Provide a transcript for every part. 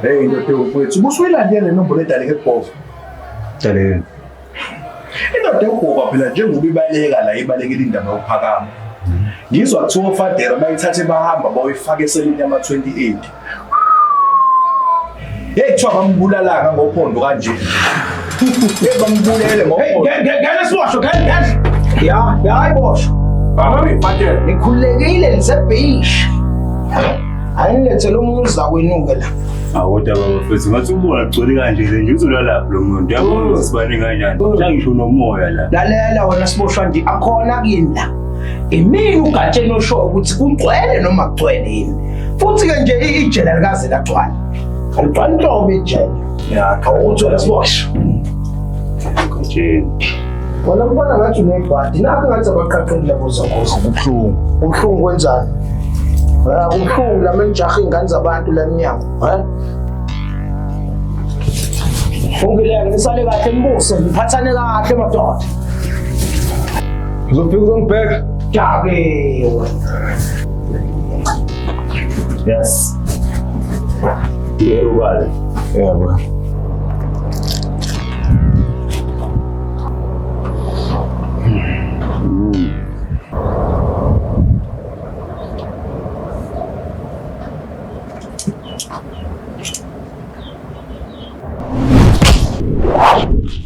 Hey ndoda mfowethu, ubusuyilandele le nombolo edaleke kubhova. Daleke. Indoda yokugoba phela njengoba ibaleka la ibalekela indaba yokuphakama. Ngizwa kuthiwa ofadera bayithathe bahamba bayoyifaka eselini yama-28. Hey kuthiwa bambulalanga ngophondo kanje. Hey bambulele ngophondo. Ngene siboshwe, ngene ngene. Ya, ya ayiboshwe. Bamfadera. Nikhululekile nisebhishi. Ayinilethele umuzi akwenu-ke la. Awu kodwa baba mfethu ngathi ubona kugcwele kanje le nje uzolalaphi lo muntu yabona ukuthi sibaningi kanjani. Mhlawumbe ngisho nomoya la. Lalela wena siboshwa nje akhona kini la. Imini ugatsheni osho ukuthi kugcwele noma kugcwele yini. Futhi-ke nje ijele alikaze lagcwala. Aligcwali nhlobo ijele. Ya, Awuthi wena siboshwa. Gatsheni. Wena mbona ngathi unebhadi nakho ngathi abaqaqeli labo zakho. Kubuhlungu. Kubuhlungu kwenzani? Eh, kubuhlungu la menijaha iy'ngane zabantu la emnyango. Eh? Ungileke nisale kahle nibuse niphathane kahle madoda. Uzofika uzongibheka. Jake wena. Yes. Yebo baba. Yebo.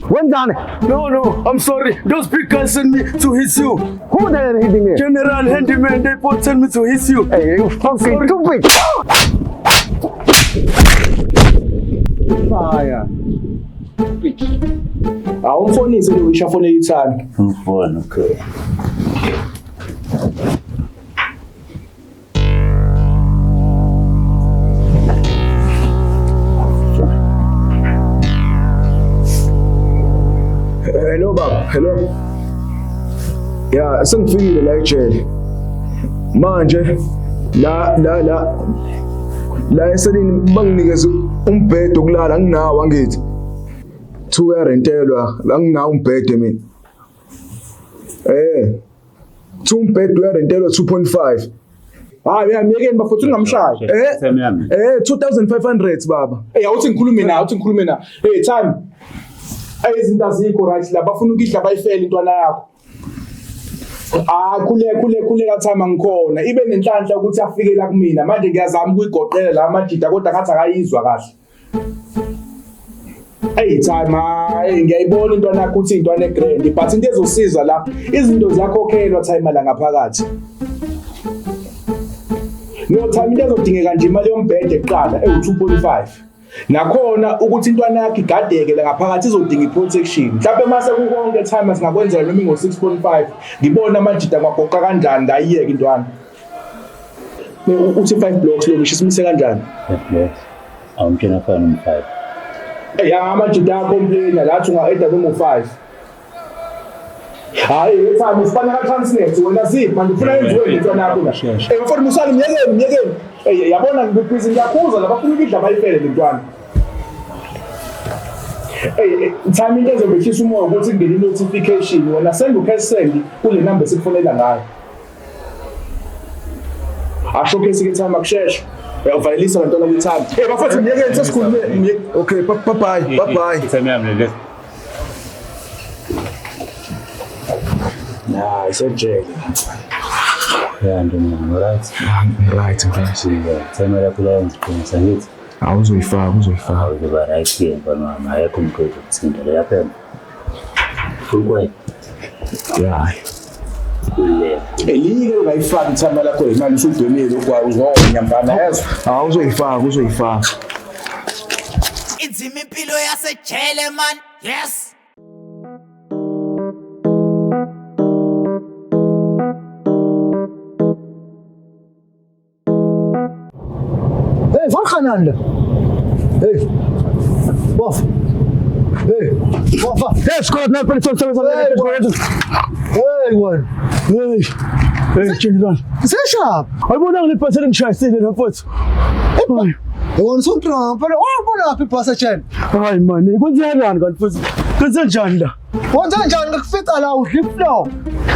Wenzani? No, no, I'm sorry. Those big guys sent me to hit you. Who the hell hitting me? General Handyman, they both sent me to hit you. Hey, you fucking stupid! Fire. Awumfonise lo wisha fone ithani. Ngifona okay. Hello baba, hello. Ya, sengifikile la ejele. Manje la la la la eselini banginikeza umbhedo okulala anginawo angithi. Two uyarentelwa, anginawo umbhedo mina. Eh. Two umbhedo uyarentelwa 2.5. Hayi uyamyekeni bafowethu ungamshayi. Eh. Sami yami. Eh 2500 baba. Hey awuthi ngikhulume nawe, awuthi ngikhulume nawe. Hey time. Hey izinto azikho right la bafuna ukudla bayifele intwana yakho. Ah khule khule khule ka time angikhona. Ibe nenhlanhla ukuthi afike la kumina. Manje ngiyazama ukuyigoqela la amajida kodwa ngathi akayizwa kahle. Hey time hayi ngiyayibona intwana yakho ukuthi intwana egrand but into ezosiza la izinto ziyakhokhelwa time la ngaphakathi. No time into ezodingeka nje imali yombhede kuqala ewu-2.5. Nakhona ukuthi intwana yakho igadeke la ngaphakathi izodinga i-protection. Mhlawumbe mase kukonke time singakwenzela noma ingo-6.5 ngibone amajida ngwagoqa kanjani ngayiyeka intwana. Uthi 5 blocks lo ngisho simise kanjani? Yes. Awumtshela afana nomfive. Hey amajida acomplaina lathi unga-eda noma u-5. Hayi time ufana ka-Transnet wena ziphi manje ufuna yenziwe lentwana yakho la. Hey mfowethu musani myekeni myekeni. Hey yabona ngibhizi ngiyakhuza la bafuna ukudla bayifele lentwana. Hey time into ezobehlisa umoya ukuthi kungene i-notification wena send u-cash send kule number esikufonela ngayo. Asho ke sike time akusheshe. Uyavalelisa lentwana kwi-time. Hey bafowethu myekeni sesikhulume myekeni. Okay, bye bye, bye bye. Sami yami le. Na isejele. Ya ntombi, right. Right, right. Yeah, Sami lakho la ngiqinisa ngithi. Awuzoyifaka, uzoyifaka. Awuzoba right ke mfana wami, ayekho umuntu ozokuthinta la yaphela. Ukwe. Yeah. Kuleka. Elike ungayifaki ithama lakho imali usudwemile ugwayi uzonya mfana yezwa. Awuzoyifaka, uzoyifaka. Inzima impilo yasejele man. Yes. Hey, Volkananlı. Hey. Bof. Hey. Bof. Hey, scorat na police service. Hey, one. Hey. Hey General. Seshap. Ayibona ngilibhasi elingishayisile la mfowethu. Hayi. Wona usontrompa. Phela wabona phi ibhasi ejele? Hayi man, kwenzenjani kanti futhi? Kwenzenjani la? Wenze njani ngikufica la udla ifloor.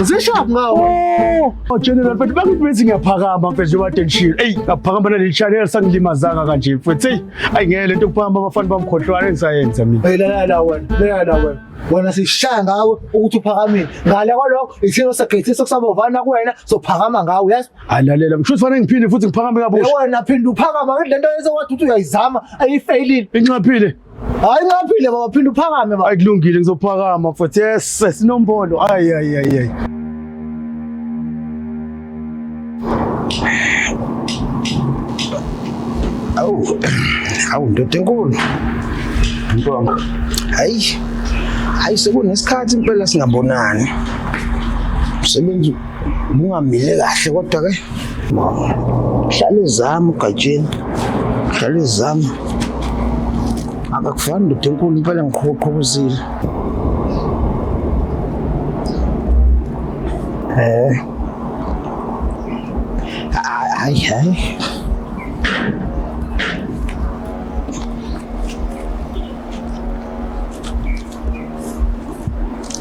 Zishaphi ngawo? Oh, General mfethu bakithi bethi ngiyaphakama mfethu njengoba kade ngishilo. Eyi, ngaphakama naleli channel sangilimazanga kanje mfethu. Eyi, ayi ngeke lento yokuphakama abafana bamkhohlwana engisayenza mina. Hey la la wena, la la wena. Wena sishaya ngawe ukuthi uphakamile. Ngale kwalokho ithina sagethisa sokusabovana kuwena sophakama ngawe, yes? Hayi lalela, kusho ukuthi fanele ngiphinde futhi ngiphakame kabusha. Wena phinda uphakama ngithi lento yesekwathi uthi uyayizama ayifeyilile. Inxaphile. Hayi nxaphile baba, phinda uphakame baba. Ayi kulungile ngizophakama mfethu. Yes, sinombolo. Ayi ayi ayi ayi. Awu, awu ndoda enkulu. Mpongo. Hayi. Hayi sekunesikhathi impela singabonani. Umsebenzi ubungamile kahle kodwa ke hlale zama uGatsheni. Hlale zama. Akakufani ndoda enkulu impela ngiqhuqhubuzile. Eh. Hayi hayi.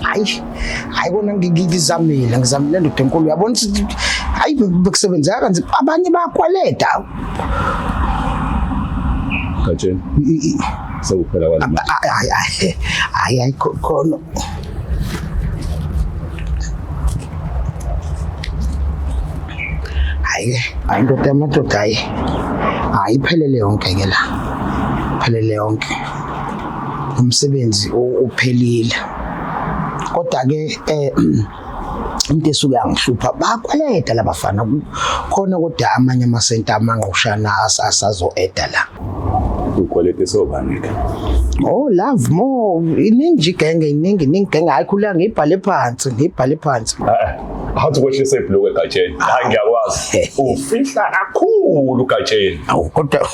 Hayi hayi kona ngizamile ngizamile ndoda enkulu uyabona ukuthi hayi bekusebenzeka kanzima abanye bayakweleta. Gatsheni. Sekuphela kwale mali. Hayi hayi hayi hayi khona. Hayi hayi ndoda yamadoda hayi. Hayi iphelele yonke ke la. Phelele yonke. Umsebenzi uphelile. Kodwa ke into esuke yangihlupha bayakweleta labafana khona kodwa amanye amasenti amanqushana asazo-eda la. Ukwelete sobani ke? Oh love more iningi igenge iningi iningi igenge hayi khula ngibhale phansi ngibhale phansi. Awuthi kwehlisa ibhulukwe Gatsheni. Hayi ngiyakwazi. Ufihla kakhulu Gatsheni. Awu kodwa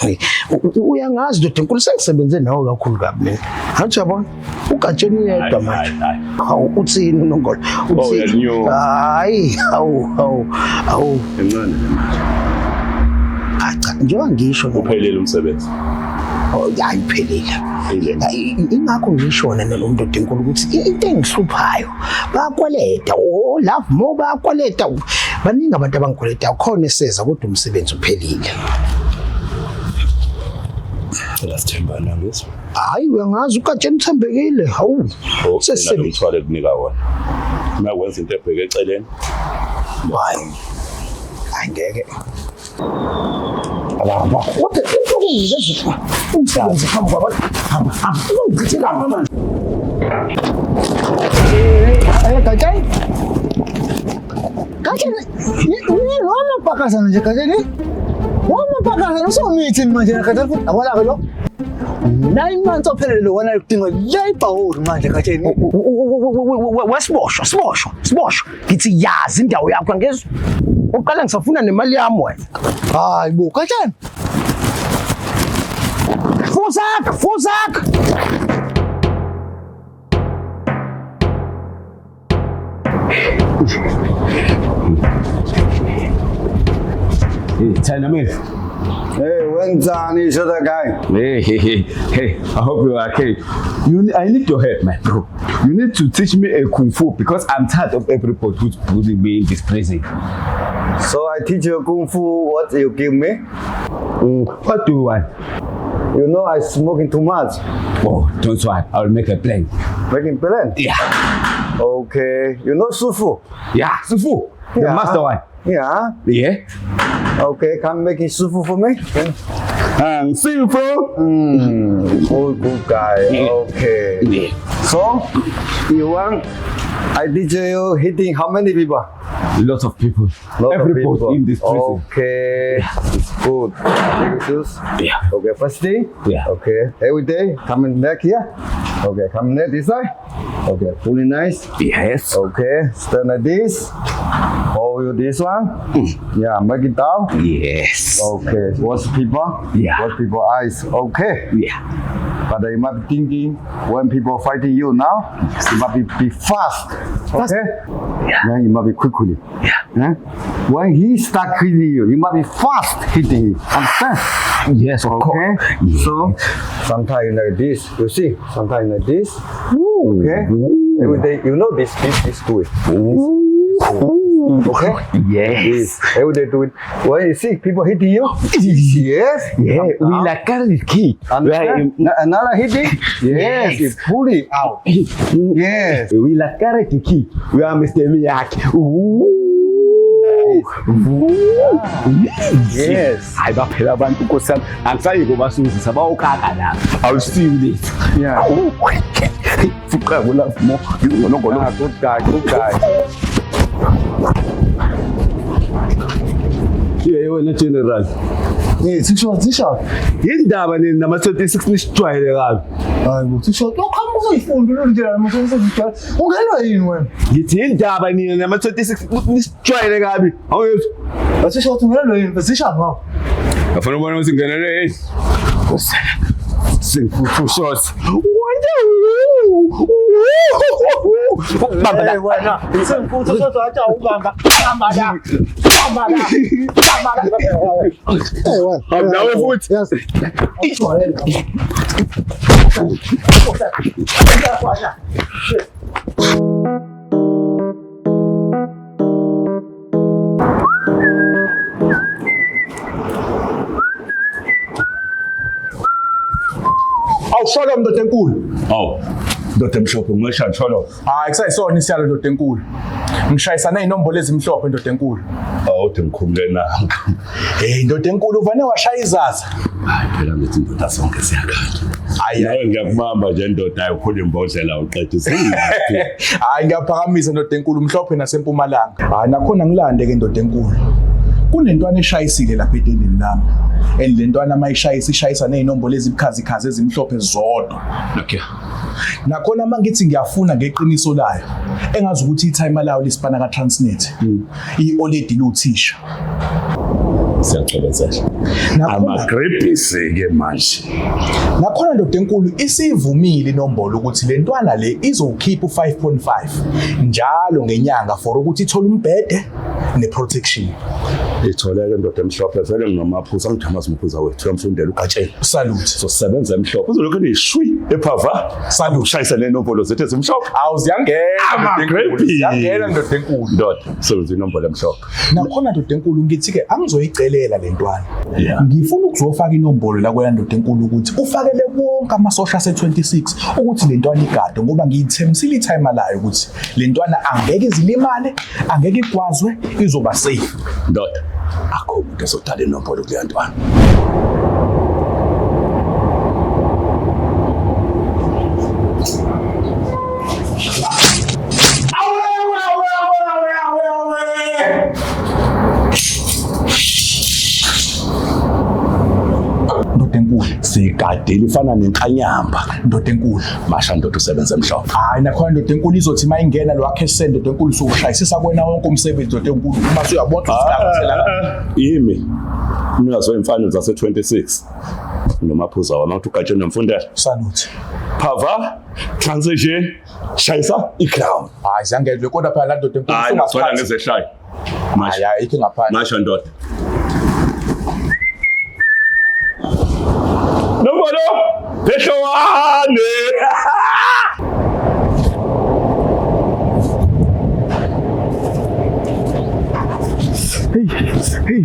uyangazi ndoda enkulu sengisebenze nawe kakhulu kabi mina. Hathi yabona uGatsheni uyedwa manje. Hawu uthini uNongolo? Uthini? Hayi hawu hawu hawu. Encane le mali. Ah cha njengoba ngisho uphelile umsebenzi. Oh hayi uphelile. Ingakho ngisho nalo ndoda enkulu ukuthi into engihluphayo bayakweleta oh love more bayakweleta baningi abantu abangikweleta khona eseza kodwa umsebenzi uphelile. Cela sithembana ngizwe. Hayi uyangazi uGatsheni uthembekile. Hawu. Sesithwale kunika wona. Uma wenza into ebheke eceleni. Hayi. Hayi ngeke. Alaba. Kodwa into kungikezwe umsebenzi phambi kwabantu. Hamba hamba. Ungichithela manje. Eh Gatsheni. Gatsheni, ni wama pakazana nje Gatsheni. Wama pakazana usomithi manje Gatsheni futhi yabona ke lo. 9 months ophelele wona kudinga labor manje Gatsheni. Wesiboshwa, siboshwa, siboshwa. Ngithi yazi indawo yakho angizwa. Uqala ngisafuna nemali yami wena. Hayi bo Gatsheni. Fusak, fusak. Hey, China man. Hey, Wenzani, is that guy? Hey, hey, hey, hey, I hope you are okay. I need your help, my bro. You need to teach me a kung fu because I'm tired of everybody who's bullying me in this prison. So I teach you kung fu, what you give me? What do you want? You know I smoking too much. Oh, don't worry, I'll make a plan. Making plan? Yeah. Okay, you know Sufu? Yeah, Sufu, the Yeah. master one. Yeah. Yeah. Okay, come making Sufu for me. Sufu. Good, good guy. Okay. Yeah. So, you want I teach you hitting how many people? Lots of people. Lot of Everybody people. in this prison. Okay, it's good. Take shoes. Yeah. Okay, first thing. Yeah. Okay, every day coming back here. Okay, coming back this side. Okay, fully nice. Yes. Okay, stand like this. Hold you this one. Yeah, make it down. Yes. Okay, watch people. Yeah. Watch people eyes. Okay. Yeah. But you might be thinking when people fighting you now, you must be fast. Okay? Yeah. Then you must be quickly. Yeah. Yeah? When he start hitting you, you must be fast hitting him. Understand? Yes, of Okay. course. Yeah. So sometimes like this, you see, sometimes like this. Ooh. Okay. Ooh. Every day, you know this do it. Ooh. Okay? Yes. How they do it? When you see people hitting you, yes. Yeah, we like a kid. Understand? Another hitting, yes, you pull it out. Yes. We like karate kid. We are Mr. Miyagi. Ooh. Ooh. Yes. Hayi baphela abantu nkosi yami. Angisayi kubasuzisa bawukaka la. I'll see you later. Yeah. Fuqa kula mo. Ngolongolo. Ah, good guy, good guy. Yeah, wena general. Eh, thisha, thisha. Yindaba nini nama-26 nisijwayele kabi. Hayi bo, thisha, uqhamuka uzoyifunda lolu ndlela nama 26 Ungenwa yini wena? Ngithi yindaba nina nama-26 nisijwayele kabi. Awuyezwa? Thisha, uthi ungenwa yini? Thisha ngapha. Ngafuna ubona ukuthi ngingenelwe yini. Sengifuthu shots. Bamba la. Wena, sengifuthu shots athi awubamba. Bamba la. Bamba la. Bamba la. Eh wena. Nawe futhi. Yes. Awusholo ndoda enkulu. Awu, ndoda emhlophe ngisho ngisholo. Hayi kusayisona isiyalo ndoda enkulu. Ngishayisana inombolo ezimhlophe ndoda enkulu. Awu, ude ngikhumule na. Hey ndoda enkulu uvane washaya izaza. Hayi phela ngithi indoda sonke siyakhala. Hayi Nawe ngiyakubamba nje ndoda hayi ukhula imbodlela uqeda izinto. hayi ngiyaphakamisa ndoda enkulu mhlophe nasempumalanga. Hayi nakhona ngilande ke ndoda enkulu. Kunentwana eshayisile lapha etendeni lami. And le ntwana mayishayisa ishayisa nezinombolo ezibukhazikhazi ezimhlophe zodwa. Okay. Nakhona mangithi ngiyafuna ngeqiniso layo engazi ukuthi i-timer layo lisipana ka Transnet. I-OLED luthisha. Siyacobezela. Nakhona Amagrebhisi ke manje. Nakhona ndoda enkulu isivumile inombolo ukuthi le ntwana le izokhipha u5.5 njalo ngenyanga for ukuthi ithole umbhede neprotection. Itholeke ndoda emhlophe vele nginomaphuza angijamazi umkhuza wethu uyamfundela ugatsheni. Salute. Sosebenza emhlophe uzolokhu nishwi ephava. Salute. Ushayisa nenombolo zethu ezimhlophe. Awu ziyangena ndoda enkulu. Ziyangena ndoda enkulu. Ndoda, sebenza inombolo emhlophe. Nakhona ndoda enkulu ngithi ke angizoyicelela le ntwana. Yeah. Ngifuna ukuzofaka inombolo la kwela ndoda enkulu ukuthi ufakele wonke amasosha ase26 ukuthi le ntwana igade ngoba ngiyithembisile i-timer layo ukuthi le ntwana angeke izilimale, angeke igwazwe, izoba safe. Ndoda, akho umuntu ezodala inombolo kuleya ntwana. Ndoda enkulu, Sigadile ifana nenkanyamba. ndoda enkulu. Masha ndoda usebenza emhlophe. Hayi nakhona ndoda enkulu izothi mayingena lo wakhe sende ndoda enkulu sokushayisisa kwena wonke umsebenzi ndoda enkulu uma usuyabona ukuthi la. Yimi. Umnikazi wemfanelo zase-26. Nomaphuza wami uthi ugatsheni nomfundela. Salute. Phava, transition, shayisa i-ground. Hayi ziyangena kodwa phela la ndoda enkulu Hayi, ngithola usungasiphathi. ngezehlayo. Hayi Masha, ayikho ngaphandle. masha ndoda. Nombolo, phehlowane. Hey, hey,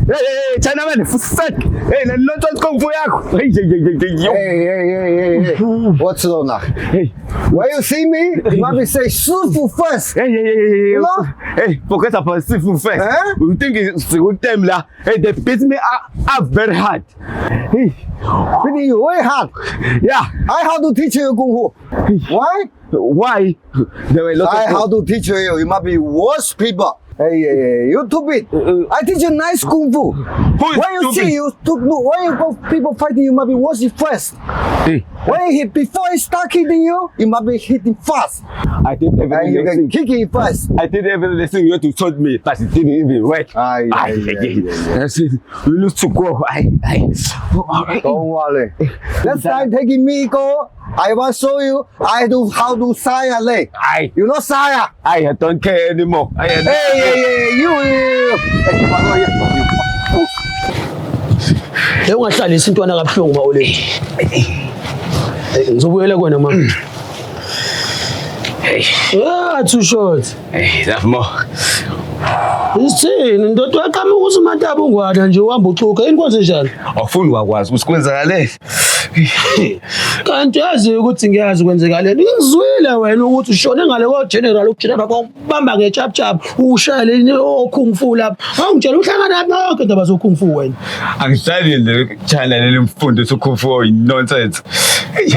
hey, China man, fuck. Hey, le nonsense kung fu yakho. Hey, hey, hey, hey, yo. Hey, hey, hey, hey, hey. What's wrong now? Hey. When you see me, you must be say Sifu first. Hey, hey, hey, hey, hey. No? Hey, forget about Sifu first. Eh? You think it's a good time lah. Hey, they beat me up very hard. Hey, Beating you very hard. yeah. I how to teach you Kung Fu. Why? Why? There were a lot I of how to teach you. You must be worse people. Hey, hey, hey, you stupid. I teach you nice Kung Fu. Who is When you stupid? see you, when you go people fighting, you must be watching first. Hey, When he before he start hitting you, you must be hitting fast. I did And you everything. can kick him fast. I did everything you to told me, but it didn't even work. Aye, aye, aye, aye, That's it. We lose to go. I. Don't worry. Next time taking me go, I will show you I do how to saya leg. I, You know saya. I don't care anymore. I, Hey, hey, hey, you, you. Hey, come on, here. Le ungahlalisi intwana kabuhlungu ma Oledi. Ngizobuyela kuwena mama. Hey. Ah, too short. Hey, love more. Isithini ndoda waqhamuka ukuthi umataba ungwana nje uhamba uxuka yini kwenze njani? Awufuni wakwazi ukuthi kwenzakaleni. Kanti yazi ukuthi ngiyazi kwenzekaleni. Ngizwile wena ukuthi ushone ngale ko general ugeneral kwakubamba ngechap ushayele okung fu lapha. Awungitshela uhlangana naphi yonke indaba zokung fu wena. Angihlali le channel elimfundisa ukung fu nonsense.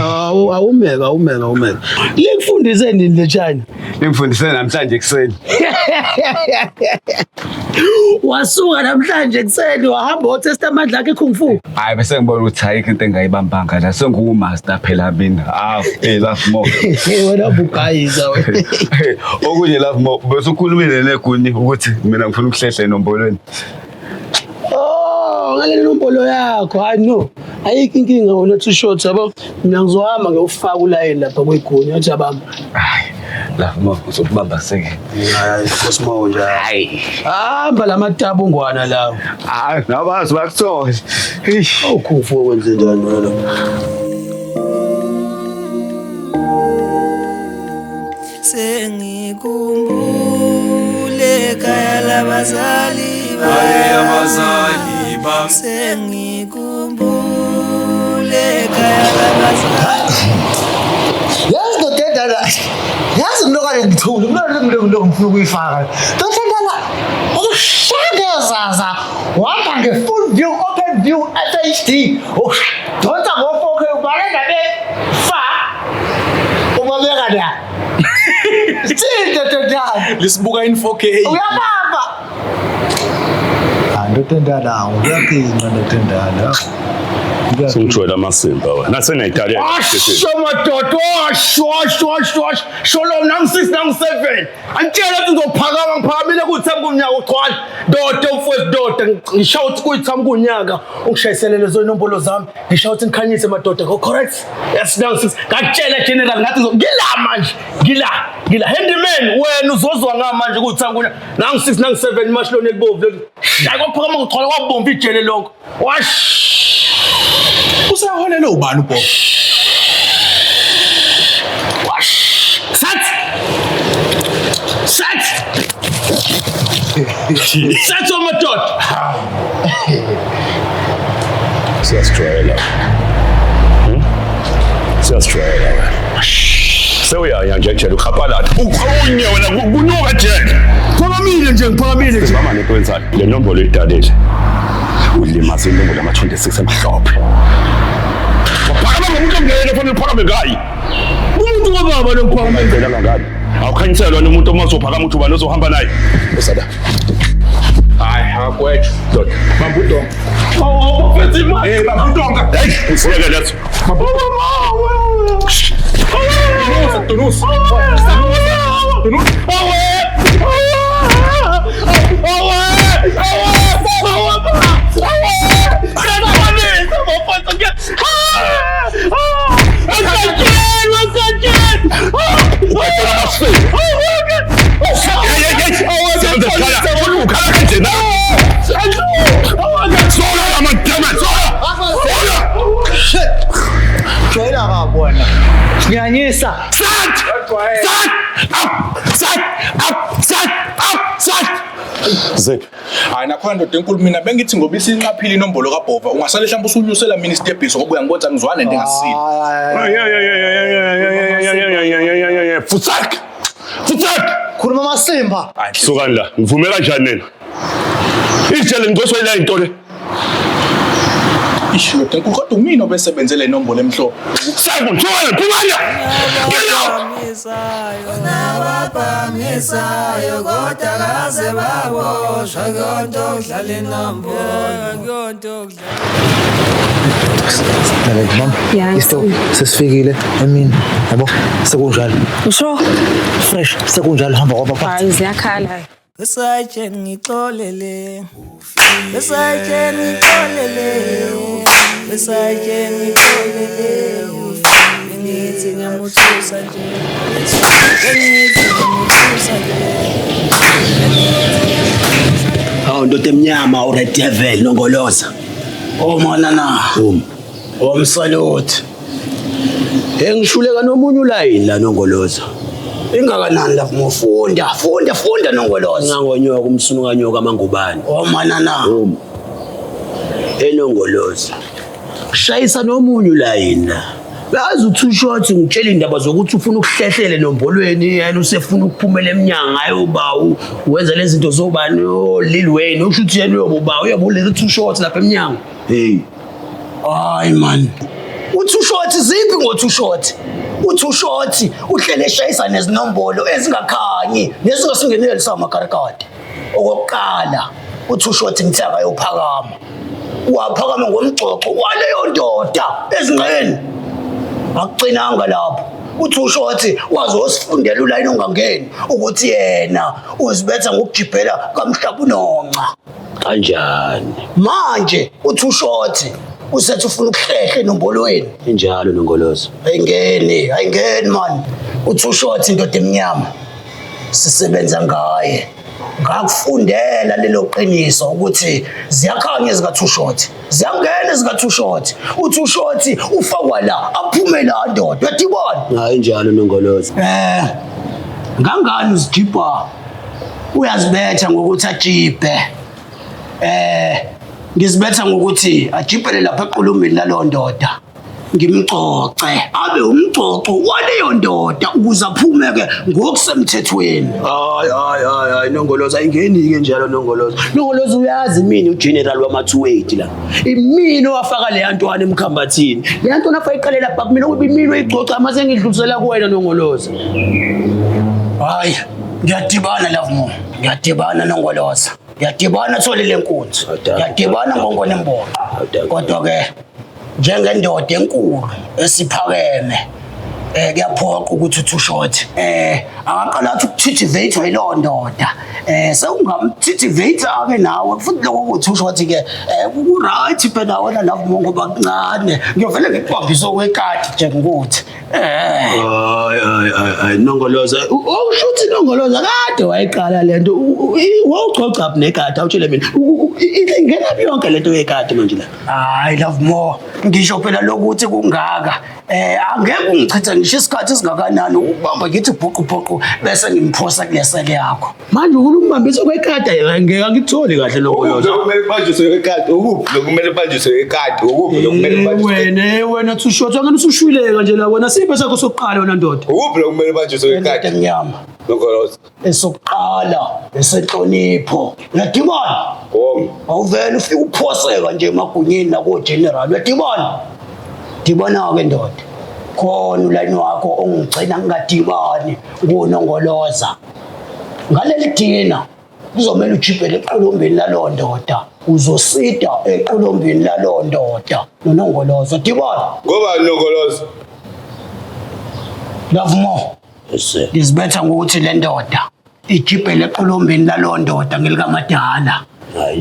Awu awumeka awumeka awumeka. Likufundise nini le China? Ngifundise namhlanje ekuseni. Wasuka namhlanje ekuseni wahamba wotesta amandla akhe kung fu. Hayi bese ngibona ukuthi ayikho into engayibambanga la sengumaster phela mina. Ah, hey love more. Wena bugayiza wena. Okunye love more bese ukhulumile negunye ukuthi mina ngifuna ukuhlehla enombolweni. Oh, ngale nombolo yakho. Hayi no. Ayikho inkinga wena too short yabo. Mina ngizohamba ngiyofaka ulayini lapha kwigunya uthi abamba. Hayi love more uzokubamba seke. Hayi Cosmo nje. Hayi. Hamba lamatabu ngwana lawo. Hayi nabazi bakuthola. Eish. Awukhufu wenze njani wena lo? Sengikhumbule ekhaya labazali abazali bami. Sengikhumbule ekhaya labazali. Yazi ndoda endala, yazi ngilokale ngithule, kuloko ngiloko ngifuna ukuyifaka. Ndoda endala, ushake zaza, wahamba nge-full view, open view, FHD. Udonsa ngo-4K, ubale ngabe fa, ubabeka la. Sithini ndoda endala? Lisibuka in 4K. Uyabamba. Ah, ndoda endala, uyaginqa ndoda endala. Sengijwayele amasimba wena. Nasengiyayidalela. Asho madoda, washo washo washo washo. Sholo nangu 6 nangu 7. Antshela ukuthi ngizophakama ngiphakamile kuthi kunyaka ugcwala. Ndoda mfowethu ndoda ngisho ukuthi kuyi kunyaka ungishayisele lezo inombolo zami. Ngisho ukuthi ngikhanyise madoda. Go correct. Yes nangu 6. Ngakutshela general ngathi ngila manje. Ngila. Ngila handyman wena uzozwa ngamanje kuthi kunyaka. Nangu 6 nangu 7 mashloni elibovu leli. Shaya kwaphakama kugcwala kwabomvu ijele lonke. Wash. Usaholele ubani uBob? Wash. Sat. Sat. Sat madoda. Siyasijwayela. Siyasijwayela wena. Sewuyaya nje ejele ukhapalana. Ukhawunye wena kunuka ejele. Phakamile nje ngiphakamile nje. Mama nekwenzani? Le nombolo idalile. Ulimaza inombolo yama-26 emhlophe. Waphakama ngomuntu ongena fanele uphakame ngayi. Umuntu kababa lo ngiphakamile. Ngicela kangani? Awukhanyiselwa nomuntu uma uzophakama uthi ubani ozohamba naye. Usada. Hayi, akagwetshwa. Ndoda. Bamba udonga. Oh, mfethu imali. Eh, bamba udonga. Hey, usiyeke leso. Dunusa, dunusa. Dunusa. Shit. Jwayela kabi wena. Ngiyanyisa. Sat! Sat! Up! Sat! Up! Sat! Up! Sat! Zip. Hayi nakhona ndoda enkulu mina bengithi ngoba isinqaphile inombolo kaBhova ungasale mhlawumbe usunyusela mina isitebhiso ngoba uyangibona ngizwana into engasile. Futsak! Futsak! Khuluma amasimba. Sukani la, ngivume kanjani nina? Ijele ngicoswa ila into le. Ish ndoda enkulu kodwa umina obesebenzele inombolo emhlophe. Saku, thukani, phumani! Get out! Nababhamisayo kodwa kaze baboshwa kuyonto kudlala inombolo kuyonto Lalela mama. Isto sesifikile emini. Yabo sekunjalo. Usho? Fresh sekunjalo hamba kwaba phansi. Hayi ziyakhala. Besayitsheni ngixolele Besayitsheni ngixolele Besayitsheni ngixolele Bengithi ngiyamuthusa nje Bengithi ngiyamuthusa nje Hawu ndoda emnyama u Red Devil nongoloza. Oh manana. Omsalute. Engishuleka nomunye ulayini la nongoloza. Ingakanani Lovemore? Funda, funda, funda Nongoloza. Ngangonyoka umsunu kanyoka mangubani. Oh manana. Enongoloza. Shayisa nomunye ulayini la. Yazi uthi short ngitshela indaba zokuthi ufuna ukuhlehlele nombolweni yena usefuna ukuphumela emnyango ayoba wenza lezi zinto zobani o Lil Wayne usho ukuthi yena uyoba uyoba ulele two short lapha emnyango. Hey. Hayi man. Uthi short ziphi ngothi short? Uthi short uhlele eshayisa nezinombolo ezingakhanyi nezingasingeneli samakarikade. Okokuqala uthi short ngithe akayophakama. Waphakama ngomgcoco waleyo ndoda ezingqeni. Akucinanga lapho. Uthi ushort wazosifundela ulayini ongangeni ukuthi yena uzibetha ngokujibhela kamhlaba unonca. Kanjani? Manje uthi ushort usethi ufuna ukuhlehle enombolweni. Injalo Nongoloza. Ayingeni, ayingeni man. Uthi ushort indoda emnyama. Sisebenza ngaye. Ngakufundela lelo qiniso ukuthi ziyakhanya ezika two short. Ziyangena ezika two short. Uthi ushort ufakwa la, aphume la ndoda. Uyadibona? Hayi njalo Nongoloza. Ngangani uzijibha? Uyazibetha ngokuthi ajibhe. Ngizibetha ngokuthi ajibhele lapha equlumbini lalo ndoda. Ngimcoce, abe umcoco waleyo ndoda ukuze aphume ke ngokusemthethweni. Hayi hayi hayi hayi Nongoloza ayingeni ke njalo Nongoloza. Nongoloza uyazi mina ugeneral wama 28 la. Imina owafaka le yantwana emkhambathini. Le yantwana afaka iqale lapha kumina ukuba imina oyicoca mase ngidlulisela kuwena Nongoloza. Hayi, ngiyadibana Lovemore. Ngiyadibana Nongoloza. Ngiyadibana Thole lenkunzi. Ngiyadibana Ngongwane Mbono. Kodwa ke njengendoda enkulu esiphakeme kuyaphoqa ukuthi uthi ushort akaqala athi ukuthithivate yilowo ndoda sewungamthithivate ke nawe futhi lokho ukuthi ushort ke ku right phela wena Lovemore ngoba kuncane ngiyovele ngikubambise okwekati nje ngokuthi Hayi hayi hayi Nongoloza usho ukuthi Nongoloza kade wayiqala lento wawugcogca up nekati awutshele mina ingena yonke lento yekati manje la. Hayi Lovemore ngisho phela lokuthi kungaka angeke ungichithe ngisho isikhathi esingakanani ukubamba ngithi bhuqu bhuqu bese ngimphosa kulesele yakho. Manje ukumbambisa kwekati ngeke angikutholi kahle Nongoloza. Kumele kubanjiswe ekati, ukuphi lokumele kubanjiswe ekati, ukuphi lokumele kubanjiswe. Wena two short angene usushwileka nje la wena siphe sakho sokuqala wena ndoda. Ukuphi lokumele kubanjiswe ekati? Emnyama. Nongoloza. Esokuqala esenhlonipho. Uyadibana? Awuvele ufike uphoseka nje emagunyeni nako general. Uyadibana? Dibana ke ndoda. Khona ulayini wakho ongigcina ngingadibani kuNongoloza. Ngaleli dina kuzomela ujibhele eqolombeni lalo ndoda. Uzosida eqolombeni lalo ndoda noNongoloza. Dibana. Ngoba Nongoloza. Lovemore. Ngizibetha ngokuthi le ndoda ijibhele eqolombeni lalo ndoda ngelikamadala.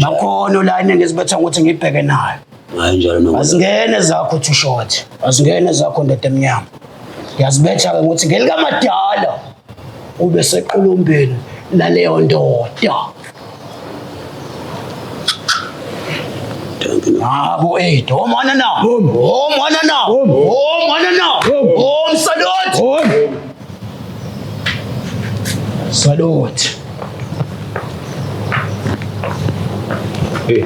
Bakhona ulayini ngizibetha ngokuthi ngibheke nayo. Hayi njalo Nongoloza. Azingene zakho two short. Azingene zakho ndoda emnyama. Ngiyazibetha ke ngokuthi ngelikamadala ube seqolombeni laleyo ndoda. Abo eight. Oh mana na. Oh mana na. Oh mana na. Oh salute. Salute. Hey,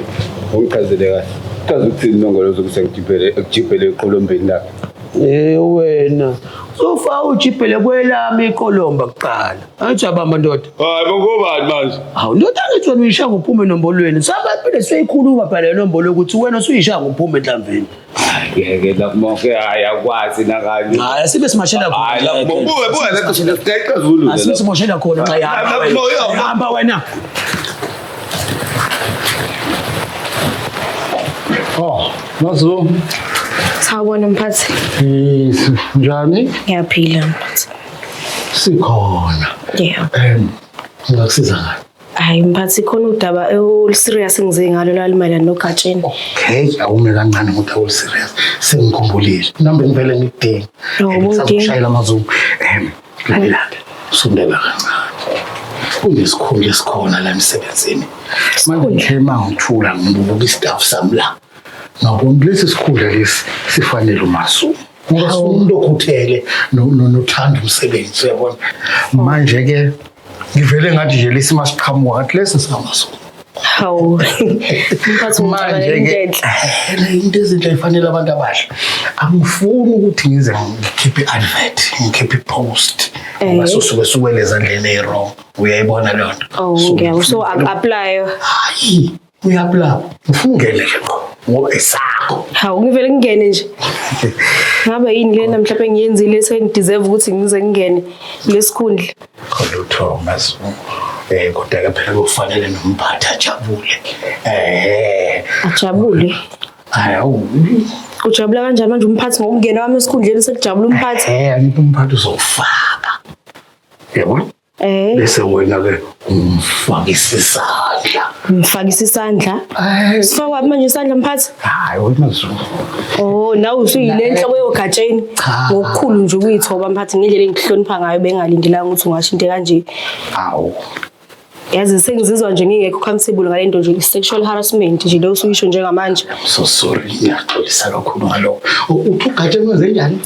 ungichazele kahle. Chaza ukuthini Nongoloza ukuthi ngijibhele ekujibhele eqolombeni lakhe. Wena sofa ujibhele kwelami iqolomba kuqala. Angithi abamba ndoda. Hayi bongobani manje? Hawu ndoda angithi wena uyishaya ngophume enombolweni. Sabaphinde siyikhuluma phela le nombolo ukuthi wena usuyishaya ngophume enhlamvini. Ngeke Lovemore hayi akwazi nakanye. Hayi sibe simashela khona. Hayi Lovemore buka buka lapho siyaqazulu. Asibe simoshela khona nxa ihamba wena. Hamba wena. Oh, Mazo. Sawubona mphathi. Yes, njani? Ngiyaphila mphathi. Sikhona. Yeah. Ngingakusiza ngani? Hayi mphathi khona udaba olu-serious engize ngalo lalimayelana noGatsheni. Okay, awume kancane ngoba olu-serious. Sengikhumbulile. Nambe ngivele ngikudinga. Ngisakushayela amaZoom. Lalela ke. Sundela kancane. Kunesikhundla esikhona la emsebenzini. Manje ngithe mangithula ngibuka istaff sami la. Ngabona lesi sikhundla lesi sifanele uMasu. Ngoba sifuna umuntu okhuthele nothanda umsebenzi, uyabona. Manje-ke ngivele ngathi nje lesi masiqhamuka ngathi lesi singamaZulu. Hawu. Mphathi ungicabangela into Manje-ke enhle. Into ezinhle ifanele abantu abasha. Angifuni ukuthi ngize ngikhiphe i-advert, ngikhiphe i-post. Ngoba susuke suwele ezandleni eyi-wrong. Uyayibona leyo nto. Oh, ngiyabo. So aku-apply. Hayi, uya-apply. Ngifuna ungene nje ngqo ngoba esakho. Hawu, ngivele ngingene nje. Ngabe yini lena mhlawumbe ngiyenzile sengideserve ukuthi ngize ngingene lesikhundla. Khona uThomas. Kodwa ke phela kufanele nomphathi ajabule. Ajabule. Hawu. Ujabula kanjani manje umphathi ngokungena kwami esikhundleni sekujabula umphathi? Angithi umphathi uzofaka. Yabo? Bese wena ke umfakisa isandla. Ngifakisa isandla. Sifakwa manje isandla mphathi? Hayi wena Zulu. Oh, nawe usuyile enhloko yogatsheni. Ngokukhulu nje ukuyithoba mphathi ngendlela engihlonipha ngayo bengalindelanga ukuthi ungasho into kanje. Hawu. Yazi sengizizwa nje ngingekho comfortable ngale nto nje i-sexual harassment nje leyo usuyisho njengamanje. I'm so sorry, ngiyaxolisa kakhulu ngalokho. Uthi ugatsheni wenze njani?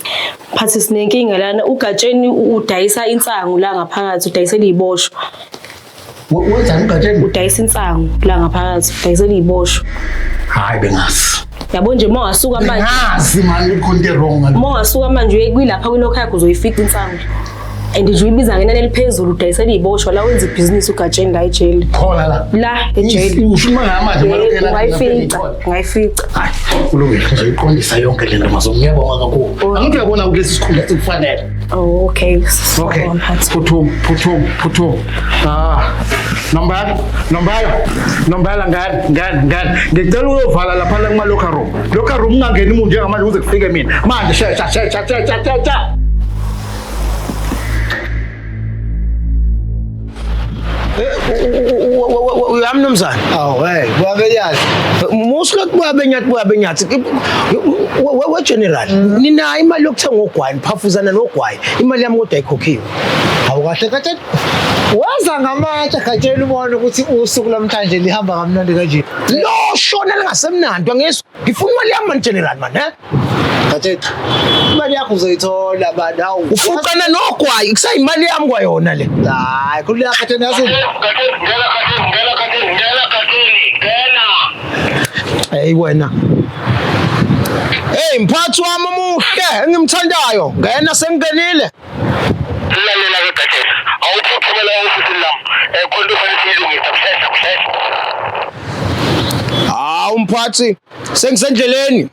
Mphathi sinenkinga lana, ugatsheni udayisa insangu la ngaphakathi, udayisela iziboshwa. Wenzani ugatsheni? Udayisa insangu la ngaphakathi, udayisela iziboshwa. Hayi bengazi. Yabo nje uma ungasuka manje. Bengazi mani ukuthi khona into wrong ngalo. Uma ungasuka manje uye kwilapha kwilokho yakho uzoyifica insangu. And nje uyibiza ngenani eliphezulu udayisela iziboshwa la wenza ibhizinisi ugatsheni la ejele. Khona la. La ejele. Usho uma ngamanje Yebo, ungayifica, ungayifica. Kulungile, ngizoyiqondisa yonke le nto mazo. Ngiyabonga kakhulu. Angithi uyabona ukuthi lesi sikhundla sikufanele. Oh, okay. Okay. Phuthuma, phuthuma, phuthuma. Ah. Nombala, Nombala, Nombala ngani, ngani, ngani. Ngicela uyovala lapha la kuma locker room. Locker room ungangeni umuntu njengamanje kuze kufike mina. Manje shesha, shesha, shesha, shesha. Uyami mnumzane. Awu hey, buyabenyathi. Musuke buyabenyathi buyabenyathi. We general, ninayo imali yokuthenga ogwayi, niphafuzana nogwayi. Imali yami kodwa ayikhokhiwe. Awu kahle Gatsheni. Waza ngamatshe Gatsheni ubone ukuthi usuku lamhlanje lihamba kamnandi kanje. Lo shona lingasemnandi angisho. Ngifuna imali yami man general man, he? Gatsheni. Imali yakho uzoyithola man. Hawu. Ufuqana nogwayi, kusayimali yami kwayona le. Hayi, khululeka Gatsheni yazi. Hey wena. Hey mphathi wami omuhle engimthandayo, ngena sengingenile. Lalela ke Gatsheni, awuphuthumela ofisini lami. Khona into ofanele siyilungise kushesha kushesha. Hawu mphathi, sengisendleleni.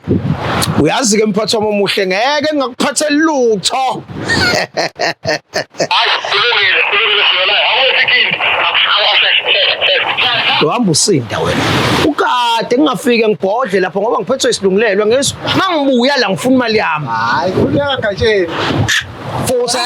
Uyazi ke mphathi wami omuhle ngeke ngingakuphatheli lutho. Hayi kulungile, kulungile siyola. Awuthi Uhamba usinda wena. Ukade ngingafike ngibhodle lapho ngoba ngiphethwe isilungilelwa ngisho. Mangibuya la ngifuna imali yami. Hayi khululeka Gatsheni. Futhi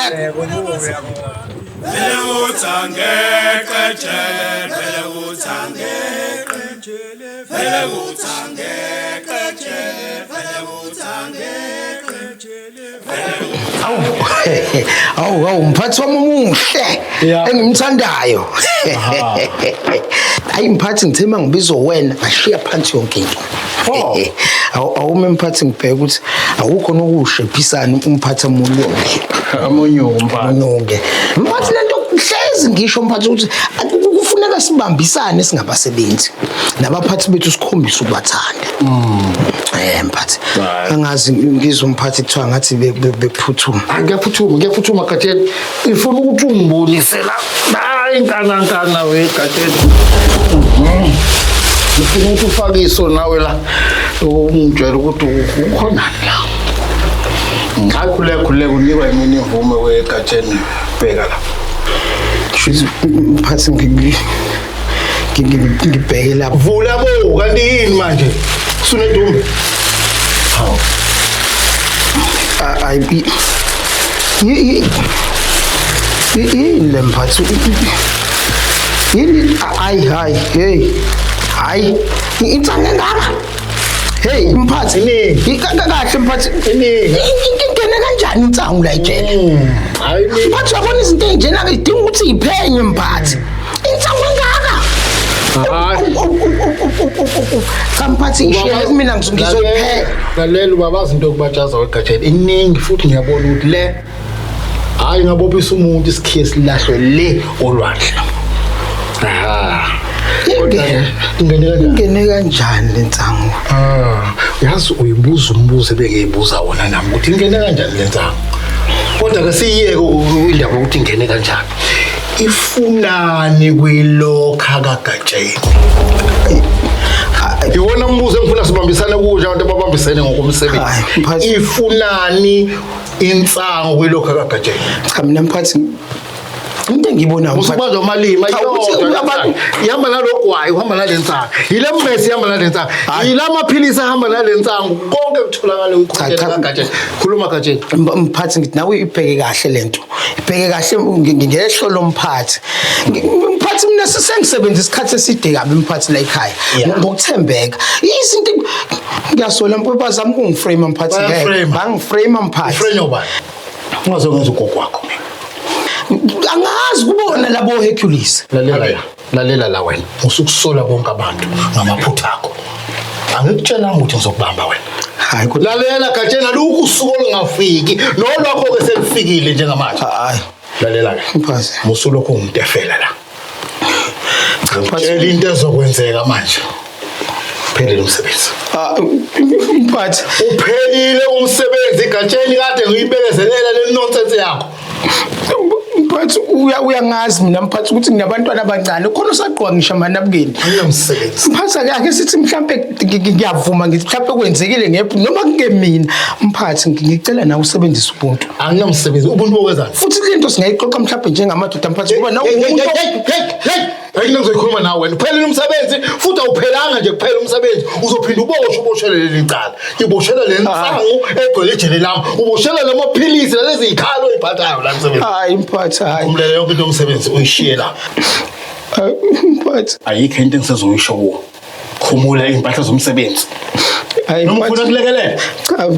Awu awu mphathi wami omuhle engimthandayo. Hayi mphathi ngithe mangibizwa wena ngashiya phansi yonke into. Awu awume mphathi ngibheke ukuthi akukho nokushephisana umphathi amunyonge. Amunyonge mphathi. Amunyonge. Mphathi lento hlezi ngisho mphathi ukuthi kufuneka sibambisane singabasebenzi. Nabaphathi bethu sikhombise ukubathanda. Mphathi. Angazi ngizwe umphathi kuthiwa ngathi bekuphuthuma. Ngiyaphuthuma, ngiyaphuthuma Gatsheni. Ngifuna ukuthi ungibonise la. Hayi nkana nkana we Gatsheni. Ngifuna ukuthi ufake iso nawe la. Ungitshele ukuthi ukhona la. Hayi khuleka khuleka unikwa yimini imvume we Gatsheni. Bheka la. Shuthi mphathi ngibheke lapho. Vula bo, kanti yini manje? Usunedumbe. Hawu. Ayi yini le mphathi? Yini ayi hayi hey. Hayi insangu engaka. Hey mphathi kahle mphathi. Ingene kanjani insangu la ejele? Mphathi uyabona izinto ezinjena ke idinga ukuthi iphenye mphathi. Insangu engaka. Cha mphathi, ngishiyele kumina, ngizoyipheka. Lalela, ubabazi into yokubatshaza wegatsheni iningi, futhi ngiyabona ukuthi le, hhayi, ngabophisa umuntu isikhiye silahlwe le olwandle. Aha. Kodwa-ke, ingene kanjani? Ingene kanjani le nsangu? Ah, uyazi, uyibuza umbuzo ebengiyibuza wona nami ukuthi ingene kanjani le nsangu. Kodwa-ke siyiyeke indaba yokuthi ingene kanjani. Ifunani kwilokha kaGatsheni? Iwona mbuzo engifuna sibambisane kuwo nje, abantu ababambisene ngokomsebenzi. Ifunani insangu kwilokha kaGatsheni? Cha, mina mphathi, into engiyibonayo Usubanjwa amalimi. Cha, ukuthi ayodwa ihamba nalogwayi, uhamba nale nsangu, yile mmesi ihamba nale nsangu, yila maphilisi ahamba nale nsangu, konke kutholakala kwikhontena kaGatsheni. Khuluma, Gatsheni. Mphathi, ngithi nawe ibheke kahle lento, ibheke kahle ngehlo lomphathi. Mphathi, mina sengisebenza isikhathi eside kabi mphathi la ekhaya ngokuthembeka. Izinto ngiyasola, bazama ukungiframe mphathi, ngeke Bayaframe. bangiframe mphathi. Uframe ubani? Ungazokwenza ugogo wakho. Angazi, kubona labo Hercules. Lalela la, lalela la wena, usukusola bonke abantu ngamaphutha akho. Angikutshelanga ukuthi ngizokubamba wena. Hayi kodwa Lalela Gatsheni, alukho usuku olungafiki, nolwakho-ke selifikile njengamanje. Hayi. Lalela-ke. Mphathi. Musulokhu ungitefela la. Ngitshela into ezokwenzeka manje. Uphelile umsebenzi. Ah, mphathi. Uphelile umsebenzi Gatsheni, kade ngiyibekezelela le nonsense yakho. Mphathi, uyangazi mina mphathi ukuthi nginabantwana abancane khona, usagqoka ngisho amanabukeni. Anginamsebenzi. Mphathi, ake sithi mhlampe ngiyavuma, ngithi mhlampe kwenzekile ngephi noma kungemina mphathi, ngicela nawe usebenzise ubuntu. Anginamsebenzi. Ubuntu bokwenzani? Futhi le nto singayixoxa mhlampe njengamadoda mphathi, ngoba nawe Hey, hey, umuntu hey, hey, hey, hey. Ayikho ngizoyikhuluma nawe wena. Uphelile umsebenzi, futhi awuphelanga nje kuphela umsebenzi. Uzophinda uboshwe, uboshelwe leli cala. Iboshelwe le nsangu egcwele ejele lami. Uboshelwe lamaphilisi nalezi zikhalo oyiphathayo la emsebenzi. Hayi mphathi, hayi. Khumulele yonke into yomsebenzi uyishiye la. Hayi, mphathi. Ayikho into engisezoyisho kuwo. Khumula iy'mpahla zomsebenzi. Hayi Noma mphathi. ufuna kulekelela? Cha.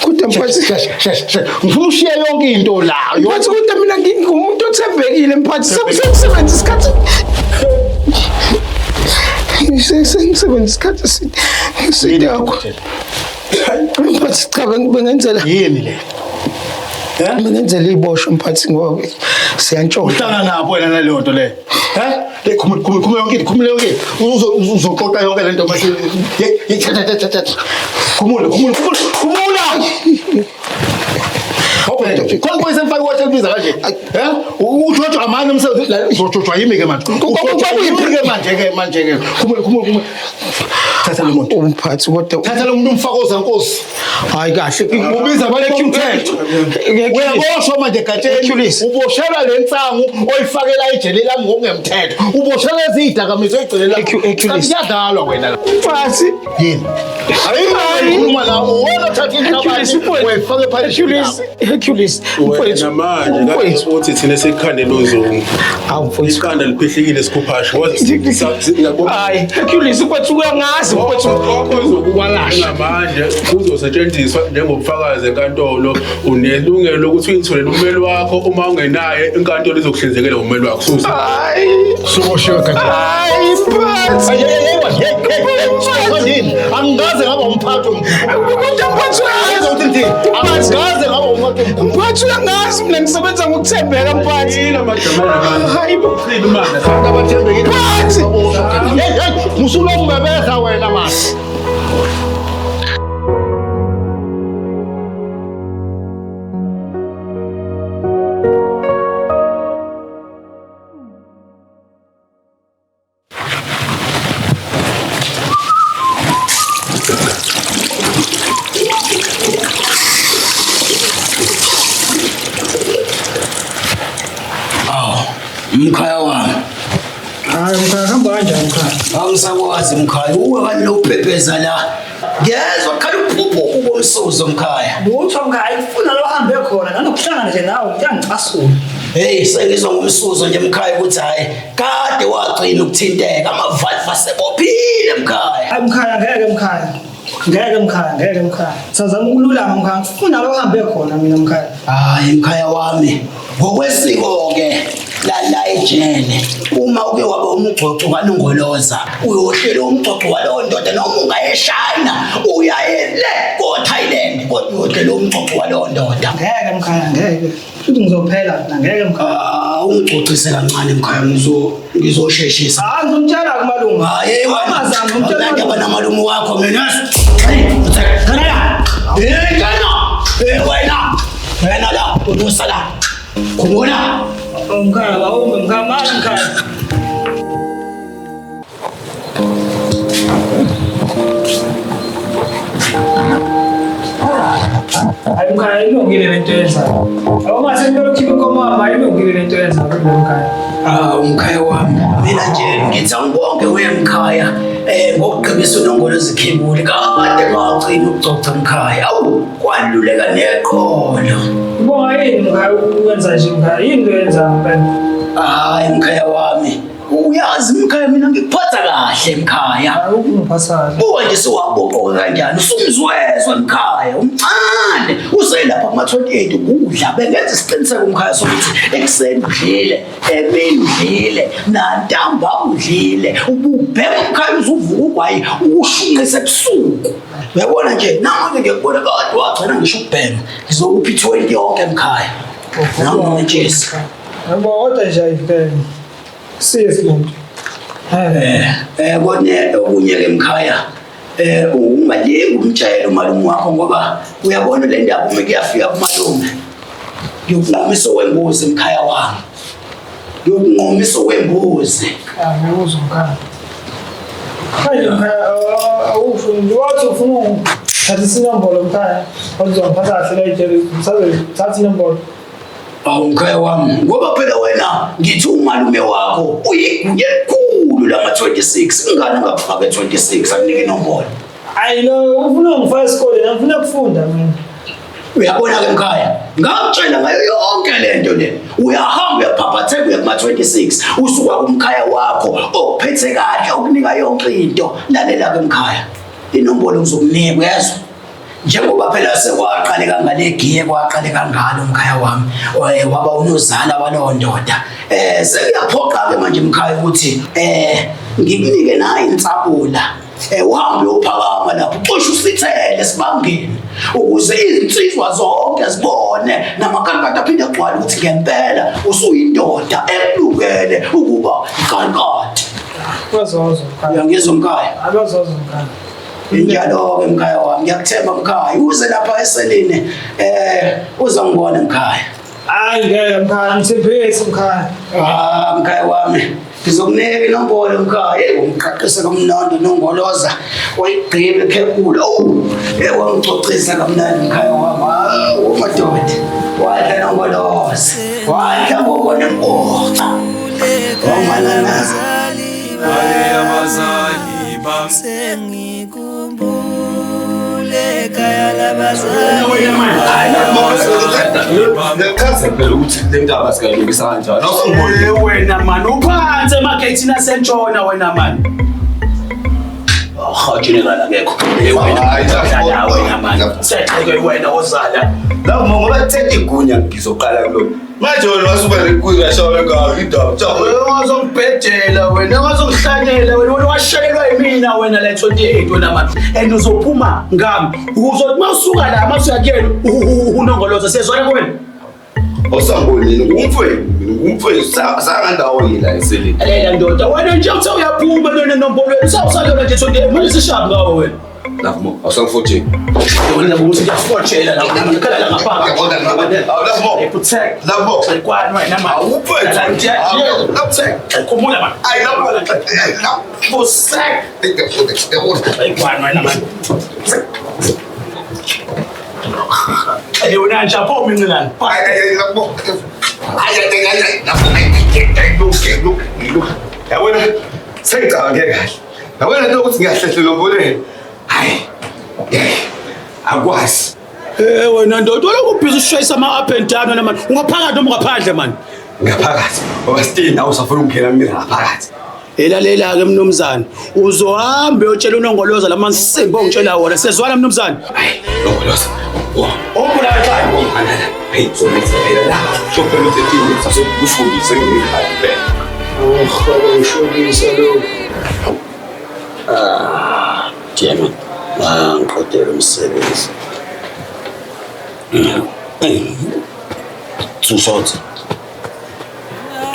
Kodwa mphathi, Sheshe, sheshe. Ngifuna ushiye yonke into la. Mphathi, kodwa mina ngingumuntu othembekile mphathi. Sengisebenza isikhathi sengisebenza isikhathi eside kakho. Mphathi, cha, bengenzela Yini le? bengenzela iboshwe mphathi, ngoba siyantshontsha. Uhlangana napho wena naleyo nto leyo? He? Le, khumula, khumula, khumula yonke into, khumula yonke into. Uzoxoxa yonke le nto mase. Ye, thatha, thatha, thatha. Khumula, khumula, khumula, khumula. Khona phoyisa emfake iwatch elibiza kanje. He? Utshotshwa amanye umsebenzi la, uzotshotshwa yimi ke manje. Uzotshotshwa yimi ke manje ke manje ke. Khumula, khumula, khumula. Thatha lo muntu. Umphathi, kodwa Thatha lo muntu umfake ozankosi. Hayi kahle. Ubiza abantu bomthetho. Uyaboshwa manje Gatsheni. Hercules. Uboshelwa le nsangu oyifakela ejele lami ngokungemthetho. Uboshelwa ezidakamizwa ejele lami. Hercules. Kanti kuyadlalwa wena la. Mphathi. Yini? Ayikho ikhuluma la, uwena othatha Hercules, inhlabathi mfowethu. wayifaka phakathi. Hercules, Hercules, mfowethu. Wena manje Mfowethu. uthi thina sekukhande lozungu. Hawu mfowethu. Iqanda liphihlikile sikhuphashe. Hayi, Hercules, mfowethu, uyangazi mfowethu. Ozokuwalasha manje kuzosetshenziswa njengobufakazi enkantolo. Unelungelo lokuthi uyitholele ummeli wakho, uma ungenaye inkantolo izokuhlinzekela ngommeli wakho. Hayi. Suboshiwe Gatsheni. Hayi mphathi. Hey, hey, hey, hey, hey, hey, angikaze ngaba umphathi Kodwa mphathi, uyangazi. ukuthi ngithini. Angikaze ngaba umphathi omkhulu. Mphathi, uyangazi mina ngisebenza ngokuthembeka mphathi. Hayi bo. Abantu abathembekile. Mphathi. Hey, hey, musulombebeza wena manje. Awu, mkhaya wami. Hayi mkhaya, hamba kanjani mkhaya? Angisakwazi mkhaya, uwe kanti lokuphepheza la. Ngiyezwa khala uphuphu komsuzo mkhaya. Lutho mkhaya, ifuna lo hambe khona nanokuhlangana nje nawe kuyangicasula. Hey, sengizwa ngomsuzo nje mkhaya ukuthi hayi kade wagcina ukuthinteka, amavalve asebophile mkhaya. Hayi mkhaya, ngeke mkhaya. Ngeke mkhaya, ngeke mkhaya. Sazama ukululama mkhaya, ngifuna lo hambe khona mina mkhaya. Hayi mkhaya wami, ngokwesiko ke La ejele uma uke waba umgcogco kaNongoloza uyohlela umgcogco walowo ndoda noma ungayeshayina uyaye le ko-Thailand kodwa uyohlela umgcogco walowo ndoda. Ngeke mkhaya, ngeke. Futhi ngizophela mina, ngeke mkhaya. Ah, ungigcogcise kancane mkhaya, ngizosheshisa. Hayi, ngizomtshela kumalume. Hayi wena, Ungazami, ngomtshela abantu abanamalume wakho mina. Hey, ngena la. Hey, ngena. Hey wena. Wena la, unusa la. Khumbula. Mkhaya, awume mkhaya, manje mkhaya. Hayi mkhaya, ilungile lento yenzayo. Awungase ngicela ukhiphe inkomo wami, ayilungile lento yenzayo kule mkhaya. Ah, umkhaya wami. Mina nje ngithi angibonge we mkhaya. Ngokugqibisa uNongolo zikhibuli kade ngagcina ukugcogca mkhaya. Awu, kwaluleka neqolo. Ubonga yini mkhaya ukwenza nje mkhaya? Yini lo yenzayo mpela? Hayi mkhaya wami. Uyazi mkhaya mina ngikuphatha kahle mkhaya. Ungiphatha kahle. Buka nje siwaboqoka kanjani usumzwezwe mkhaya umncane uselapha kuma-28 ukudla bengenza isiqiniseko mkhaya sokuthi ekuseni udlile emini udlile nantambama udlile ububhema mkhaya uzuvuka ugwayi ushunqise ebusuku. Uyabona nje namanje ngiyakubona kade wagcina ngisho ukubhema ngizokupha i-20 yonke mkhaya. Nangomentshisi. Yabo kodwa nje ayivele. Serious lento. Kone okunye ke mkhaya ungalingi umtshela umalume wakho ngoba uyabona le ndaba uma kuyafika kumalume ngiyokunqumisa okwembuzi mkhaya wami, ngiyokunqumisa okwembuzi. Ah, ngiyakuzwa mkhaya. Manje mkhaya awufuni wathi ufuna ukuthatha inombolo mkhaya. Wazongiphatha kahle la ejele usazothatha inombolo. Awu mkhaya wami, ngoba phela wena ngithi umalume wakho uyigunya elikhulu lama-26 ingane ungakufaka e-26 akunike inombolo. Hayi lo ufuna ungifaka esikoleni, angifuna ukufunda mina. Uyabona ke mkhaya, ngakutshela ngayo yonke lento le. Uyahamba uyaphaphatheka uya kuma-26 usuka kumkhaya wakho okuphethe kahle okunika yonke into. Lalela ke mkhaya, inombolo ngizokunika uyezwa. Njengoba phela sekwaqaleka ngale giye kwaqaleka ngalo mkhaya wami waba unozala walowo ndoda. Sekuyaphoqa ke manje mkhaya ukuthi ngikunike nayi insabula. Uhambe uyophakama lapho uxoshe usithele sibangeni ukuze izinsizwa zonke zibone namakalikati aphinde agcwale ukuthi ngempela usuyindoda ekulungele ukuba ikalikati. Bazozo mkhaya. Uyangizwa mkhaya? Abazozo mkhaya. Injalo-ke mkhaya wami, ngiyakuthemba mkhaya. Uze lapha eselini uzongibona mkhaya. Hayi ngeke mkhaya, ngithembise mkhaya. Ah mkhaya wami, ngizokunika inombolo mkhaya. Hey, ungiqaqisa kamnandi uNongoloza, wayigqiba ephekula. Oh, hey wangicocisa kamnandi mkhaya wami. Hawu madoda, wadla Nongoloza, wadla ngobona impoxa. Wanganana. Abazali bami sengikhumbule ekhaya labazali. Ngiyakhaza phela ukuthi le ndaba singayilungisa kanjani. Wena man uphansi emageyithini asentshona wena man. General akekho. Wena wena man. Sexeke wena ozala. La ngoba thethe igunya ngizoqala kulona. Manje wena wasuka nekuyirasha ngayo indaba. Cha wena wazongibhedela wena wazongihlanyela wena wena washelelwa yimina wena la 28 wena man. And uzophuma ngami. Uzothi mawusuka la masuya kuyena uNongoloza siyezwana kuwena. Awusangibonini ngumfowenu, ngumfowenu sangandawo yila eseleni. Lela ndoda wena nje uthe uyaphuma lona nombolweni usawusalona nje 28 manje sishabi ngawe wena. Lafmo, awusangifotsheli. Wena ukuthi ngiyafotshela la ngikhala la ngapha. Lafmo. Protect. Lafmo. Kwani wena man. Awuphethe. Khumbula man. Ayi lapho. Protect. Kwani wena man. Eh wena nje apho mincelana. Ayi lapho. Ayi ayi ayi lapho. Yabona sengicabange kahle. Yabona into ukuthi ngiyahlehlela lombolweni. Hayi. Akwazi. Wena ndoda lokhu ubhizi ushayisa ama up and down wena man. Ungaphakathi noma ungaphandle man? Ngaphakathi. Ngoba still nawe usafuna ukungena mina ngaphakathi. Elalela ke mnumzane. Uzohamba uyotshela uNongoloza lamansimbi ongitshela wona. Sezwana mnumzane. Hayi, Nongoloza. Ombulala ekhaya. Hey, uzoletha phela la. Sho phela u-13 sasekushubise ngekhadi phela. Oh, ushubisa lo. Ah, damn it. Ngiqedele umsebenzi. Two shots.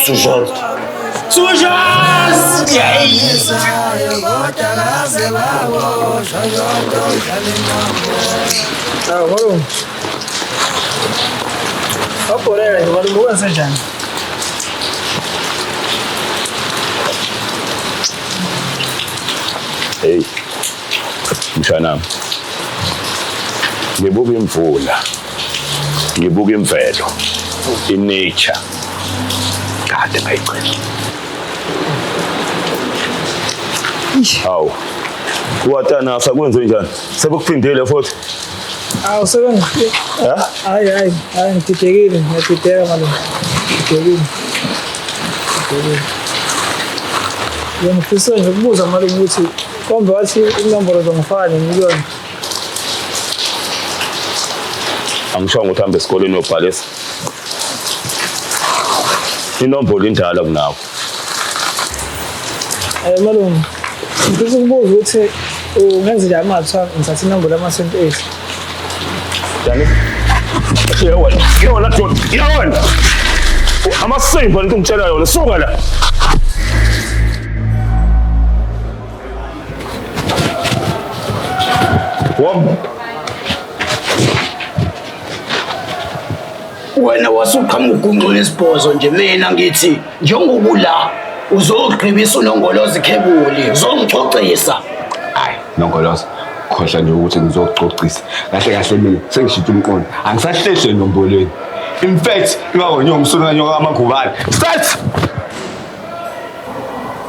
Two shots. Two shots! Hawu malume. Wabholeka nje malume ukwenze njani? Hey, mshanami. Ngibuka imvula. Ngibuka imvelo. I-nature. Kade ngayigcina. Hawu. Watana sakwenze njani? Sebekuphindile futhi. Awu sebengi. Ha? Hayi hayi, hayi ngididekile, ngiyadideka malume. Ngididekile. Ngididekile. Ngifisa nje ukubuza malume ukuthi kombe wathi inombolo zongifaka nemiliyoni. Angishongo ukuthi hambe esikoleni uyobhalisa. Inombolo indala kunawe. Malume, ngifisa ukubuza ukuthi ungenza njani uma kuthiwa ngithatha inombolo yama-28? Yani? Yewena, yewena John, yewena. Amasimba lento ungitshela yona, suka la. Wam. Wena wasuqhamuka ugungxula isibhozo nje mina ngithi njengobula uzogqibisa unongoloza ikhebuli uzongicocisa. Hayi, Nongoloza, khohlwa nje ukuthi ngizokucocisa. Kahle kahle mina sengishintsha umqondo. Angisahlehle enombolweni. In fact, iba ngomsuna nyoka amagubane. Start!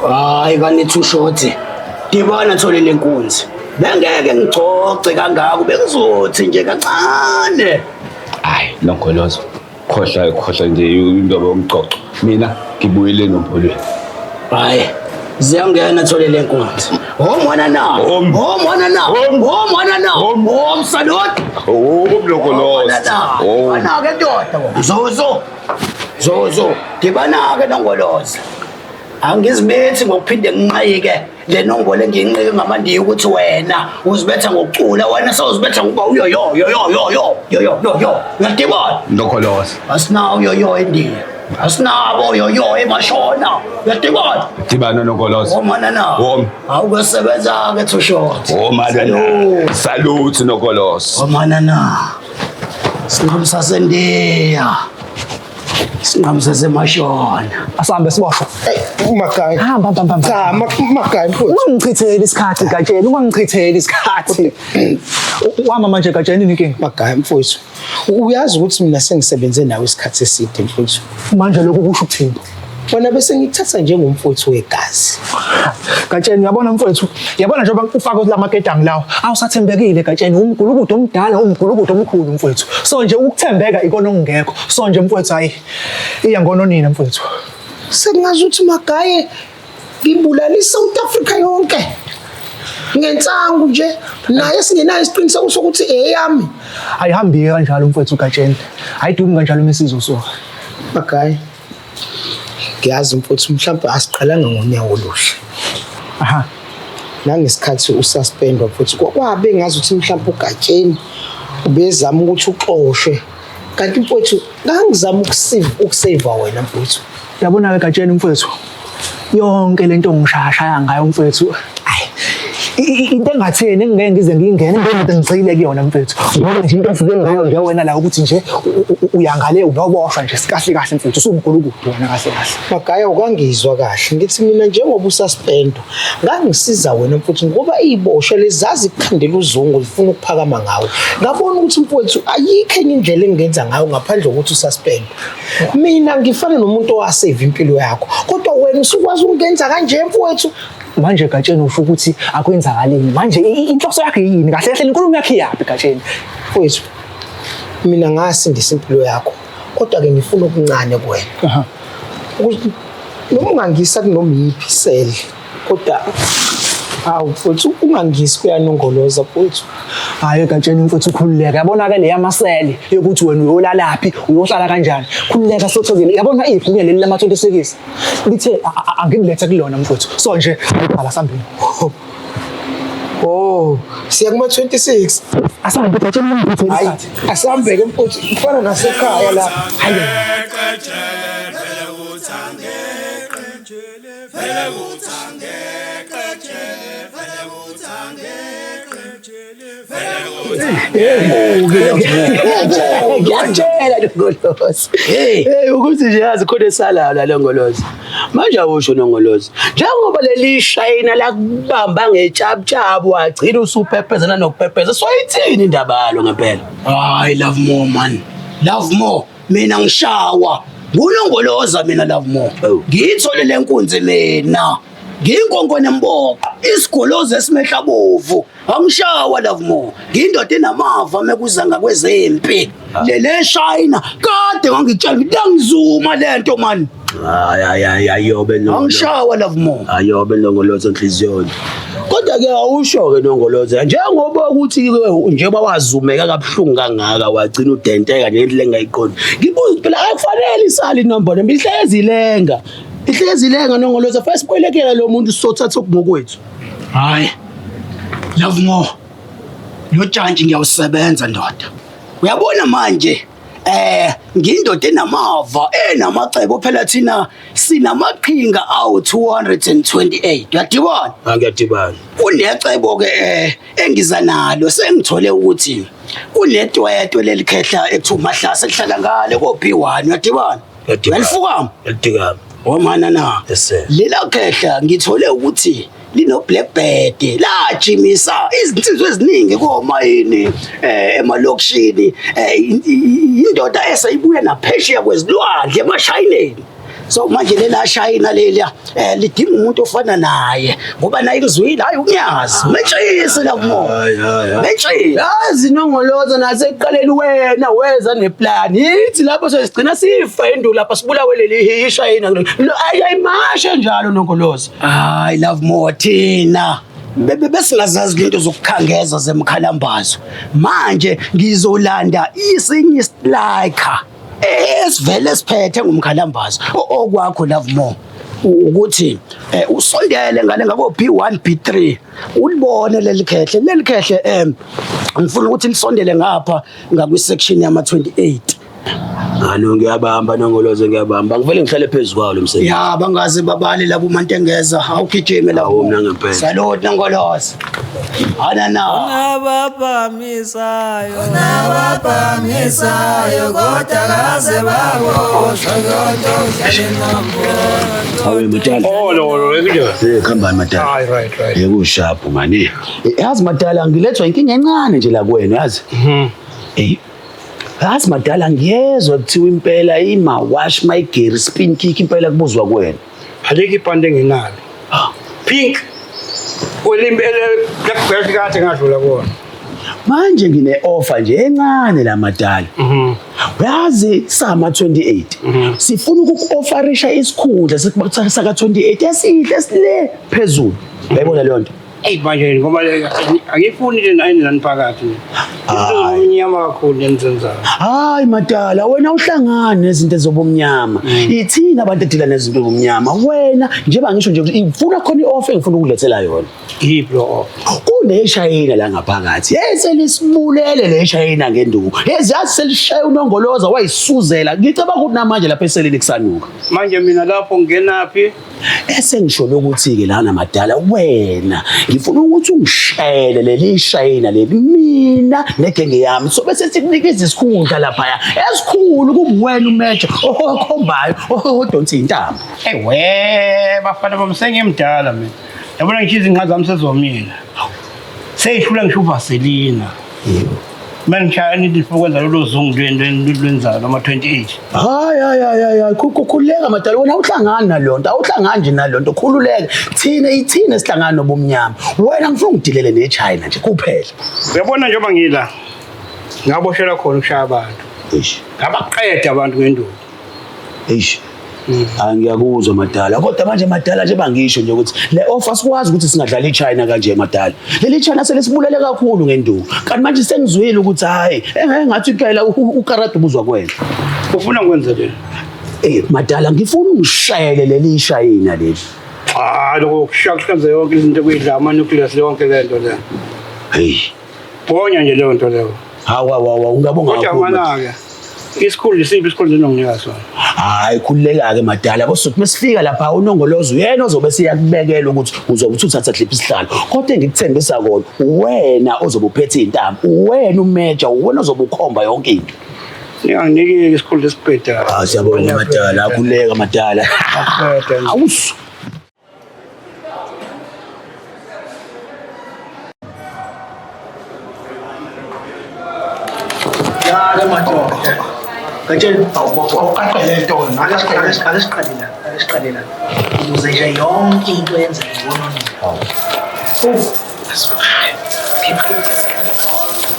Hayi kani two shots. Dibana thole lenkunzi. Bengeke ngicoce kangako bengizothi nje kancane. Hayi, Nongoloza, khohlwa khohlwa nje indaba yomcoco. Mina ngibuyele enombolweni. Hayi, ziyangena thole lenkunzi. Omwana na. Omwana na. Omwana na. Om salute. Oh, Nongoloza. Oh. Dibana ke ndoda. Zozo. Zozo, dibana ke Nongoloza. Angizibethi ngokuphinde nginqayike le nombolo engiyinqike ngamandiya ukuthi wena uzibetha ngokucula wena sewuzibetha ngokuba uyo yo yo yo yo yo yo yo yo yo uyadibona Nongoloza. Asinawo yo yo eNdiya. Asinabo yo yo eMashona. Uyadibona? Dibana Nongoloza. Omana na. Om. Awukusebenza ke two short. Omana na. Salute Nongoloza. Omana na. Sinqamu saseNdiya. Sinqamu saseMashona. Asambe siboshwe. Magayi. Hamba hamba hamba. Cha, Magayi mfowethu. Ungangichitheli isikhathi Gatsheni, ungangichitheli isikhathi. Wama manje Gatsheni yini inkinga? Magayi mfowethu. Uyazi ukuthi mina sengisebenze nawe isikhathi eside mfowethu. Manje lokhu kusho ukuthini? Wena bese ngikuthatha njengomfowethu wegazi. Gatsheni uyabona mfowethu, yabona njengoba ufaka lamaketangi lawo, awusathembekile Gatsheni, umgulukudu omdala, umgulukudu omkhulu mfowethu. So nje ukuthembeka ikona okungekho. So nje mfowethu hayi iya ngononina mfowethu. Sengazi ukuthi Magayi ngibulala iSouth Africa yonke. Ngensangu nje naye singenayo isiqiniseko sokuthi eyami. Ayihambi kanjalo mfowethu Gatsheni. Ayidumi kanjalo imisizo so. Magayi. Ngiyazi mfowethu mhlawumbe asiqalanga ngonyawo oluhle. Aha. Nangesikhathi ususpendwa mfowethu kwabe ngazi ukuthi mhlawumbe uGatsheni ubezama ukuthi uxoshwe. Kanti mfowethu ngangizama ukusave wena mfowethu. Yabona ke Gatsheni mfowethu. Yonke lento ongishayashaya ngayo mfowethu. Ayi. Into engatheni engeke ngize ngiyingene into engigxile kuyona mfowethu. Ngoba nje into ofike ngayo nje wena la ukuthi nje uyangale unoboshwa nje sikahle kahle mfowethu usumgulukudu wena kahle kahle. Magaya ukangizwa kahle ngithi mina njengoba ususpendwa ngangisiza wena mfowethu ngoba iziboshwa lezazi kukhandela uzungu zifuna ukuphakama ngawe. Ngabona ukuthi mfowethu ayikho enye indlela engingenza ngayo ngaphandle kokuthi ususpendwe. Mina ngifana nomuntu owasave impilo yakho kodwa wena usukwazi ukungenza kanje mfowethu. Manje Gatsheni usho ukuthi akwenzakalini manje inhloso yakhe yini kahle kahle inkulumo yakhe iyaphi Gatsheni? Mfowethu mina ngasindisa impilo yakho kodwa ke ngifuna okuncane kuwena. Ukuthi noma ungangisa kunoma yiphi isele kodwa Hawu mfowethu ungangisi kuyanongoloza mfowethu. Hhayi Gatsheni mfowethu ukhululeka. Yabona-ke le yamasele yokuthi wena uyolalaphi, uyohlala kanjani. Khululeka sothokile. Yabona igunya leli lama-26 lithe angikulethe kulona mfowethu. So nje ayibhala sambini. Oh, siya kuma 26. Asambe Gatsheni mfowethu. Hayi, asihambeke mfowethu. Kufana nasekhaya la. Hayi. Ngiyakutshela Nongolozi. Hey ukuthi nje yazi khona esalayo la Nongolozi. Manje awusho Nongolozi. Njengoba leli shayina lakubamba ngetshabutshabu wagcina usuphepheza nanokuphepeza. So ithini indaba yalo ngempela? Hayi love more man. Love more. Mina ngishawa. Ngunongoloza mina love more. Ngiyithole lenkunzi mina. Ngiyinkonkwane mboqo, isigolozi esimehla bovu. Angishawa love more. Ngiyindoda enamava mekuza ngakwezempi. Lele China kade ngangitshela ukuthi langizuma lento man. Hayi hayi hayi ayobe Nongoloza. Angishawa love more. Ayobe Nongoloza enhliziyweni. Kodwa ke awusho ke Nongoloza njengoba ukuthi njengoba wazumeka kabuhlungu kangaka wagcina udenteka nje into engayiqondi. Ngibuza phela akufanele isale inombolo ihlezi ilenga. Ihlezi ilenga Nongoloza first buyelekela lo muntu sothatha okungokwethu. Hayi. Love more. Lo jantshi ngiyawusebenza ndoda. Uyabona manje ngiyindoda enamava enamacebo phela thina sinamaqhinga awu 228. Uyadibana? Angiyadibana. Kunecebo ke engiza nalo sengithole ukuthi kunetwetwe lelikhehla ekuthiwa uMahlase elihlala ngale ko B1 uyadibana? Uyalifukama? Yalidikama. Omana na. Lela khehla ngithole ukuthi lino blackbird lajimisa izinsizwa eziningi komayini emalokishini indoda eseyibuya naphesheya kwezilwandle emashayineni. So manje lela shayina leliya lidinga umuntu ofana naye ngoba naye ngizwile hayi unyazi metshisi la kumo metshisi Yazi Nongoloza nasekuqaleni wena weza neplan yithi lapho sesigcina sifa induku lapha sibulawe leli ishayina ayimashe njalo Nongoloza. Hayi love more thina besingazazi into zokukhangeza zemkhalambazo. Manje ngizolanda isinye striker esivele siphethe ngumkhalambazo okwakho love more ukuthi usondele ngale ngako B1 B3 ulibone leli khehle ngifuna ukuthi lisondele ngapha ngakwi section yama 28. Alo ngiyabamba Nongoloza ngiyabamba ngivele ngihlale phezulu kwawo lo msebenzi. Ya bangaze babale labo mantengeza awugijime labo mina ngempela. Salute Nongoloza. Anana. Nababamisayo nababamisayo kodwa kaze baboshwa kodwa Hawe madala. Oh lo lo kunjani? Khambani madala. Hayi right right. Yekushapu mani. Yazi madala ngilethwa inkinga encane nje la kuwena yazi. Eh. Yazi madala ngiyezwa kuthiwa impela ima wash my gear spin kick impela kubuzwa kuwena. Alikho ibhande enginalo. Pink. Olimbe black belt kade ngadlula kuwona. Manje ngine offer nje encane la madala. Uyazi sama 28. Sifuna ukukuofferisha isikhundla saka 28 esihle esile phezulu. Uyayibona leyo nto? Ey manje ngoba angifuni nje nani nani phakathi. Umnyama kakhulu enizenzayo. Hayi madala wena uhlangane nezinto ezobumnyama. Ithina abantu edila nezinto zobumnyama. Wena njengoba ngisho nje ngifuna khona ioffer engifuna ukulethela yona. Yiphi lo offer? Kuneshayina la ngaphakathi. Eselisibulele le shayina ngenduku. Ezazi selishaya uNongoloza wayisuzela. Ngicabanga ukuthi namanje lapha eseleni kusanuka. Manje mina lapho ngingenaphi? Esengisholo ukuthi ke lana madala wena ngifuna ukuthi ungishele leli shayina leli mina negenge yami so bese sikunikeza isikhundla lapha esikhulu kubuwena umeja okhombayo odonsa intambo. Ewe bafana bami sengimdala mina. Yabona ngisho izinqa zami sezomile. Seyihlula ngisho uVaselina. Yebo. Manje ngishaya nithi nifuna ukwenza lolo zungu lwenzayo lama 28. Hayi hayi hayi hayi khululeka madala wena awuhlangani nalonto awuhlangani nje nalonto khululeka thina ithina sihlangana nobumnyama wena ngifuna ungidilele neChina nje kuphela. Uyabona njengoba ngila ngaboshelwa khona ukushaya abantu. Eish. Ngabaqeda abantu ngenduku. Eish. Hayi ngiyakuzwa madala. Kodwa manje madala nje bangisho nje ukuthi le offer sikwazi ukuthi singadlala iChina kanje madala. Leli China selesibulele kakhulu ngenduku. Kanti manje sengizwile ukuthi hayi engathi phela ukarate ubuzwa kwena. Ufuna ngikwenze le? Eh madala ngifuna ungishayele leli China leli. Ah lokho kushaya kuhlanze yonke izinto kuyidla ama nucleus yonke lento le. Hey. Bonya nje leyo nto leyo. Hawa hawa ungabonga Kodwa kakhulu. mana-ke isikhundla isiphi isikhundla enonginika sona? Hayi khululeka-ke madala kosuthi mesifika lapha unongolozo uyena ozobe siyakubekela ukuthi uzobe uthatha hliphi isihlalo kodwa engikuthembisa kona uwena ozobe uphethe iy'ntambo uwena umeja uwena ozobe ukhomba yonke into. Ninganginiki isikhundla esibhedayo. Ah siyabonga madala khululeka madala. Awusu. Ya-ke madoda. Gatsheni awuqaqe le nto wena. Ake siqale la, ake siqale la. Ukuze nje yonke into yenzeke ngononini. Oh,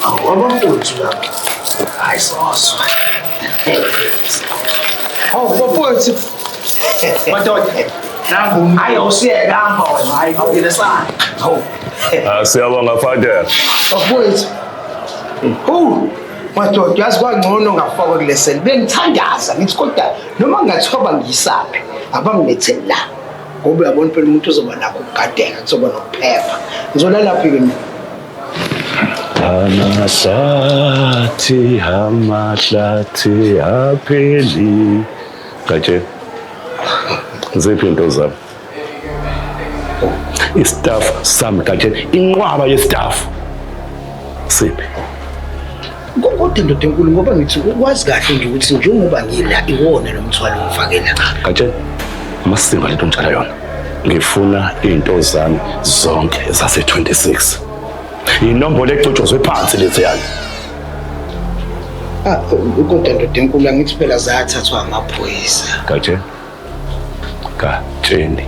awu abafowethu laba. Hayi soswa. Hawu bafowethu. Madoda. Nangu hayi awusiyeke hamba wena. Hayi awungene sana. Hawu. Ah, siyabonga Father. Bafowethu. Hu, madoda yazi kwangcono ngafakwa kule seli. Bengithandaza ngithi kodwa noma kungathiwa bangisaphi abangiletheli la. Ngoba uyabona phela umuntu uzoba nakho ukugadeka, kuzoba nokuphepha. Ngizolalaphi ke mina? Amahlathi, amahlathi apheli. Gatshe. Ziphi into zami? Istaff sami Gatshe, inqwaba yestaff. Siphi? Kodwa ndoda enkulu ngoba ngithi ukwazi kahle nje ukuthi njengoba ngila iwona lo mthwalo ongifake la. Gatshe, amasimba lento ngitshala yona. Ngifuna into zami zonke zase-26. Inombolo ecotshozwe phansi leziyana. Ah, kodwa ndoda enkulu angithi phela zathathwa amaphoyisa. Gatshe. Gatsheni.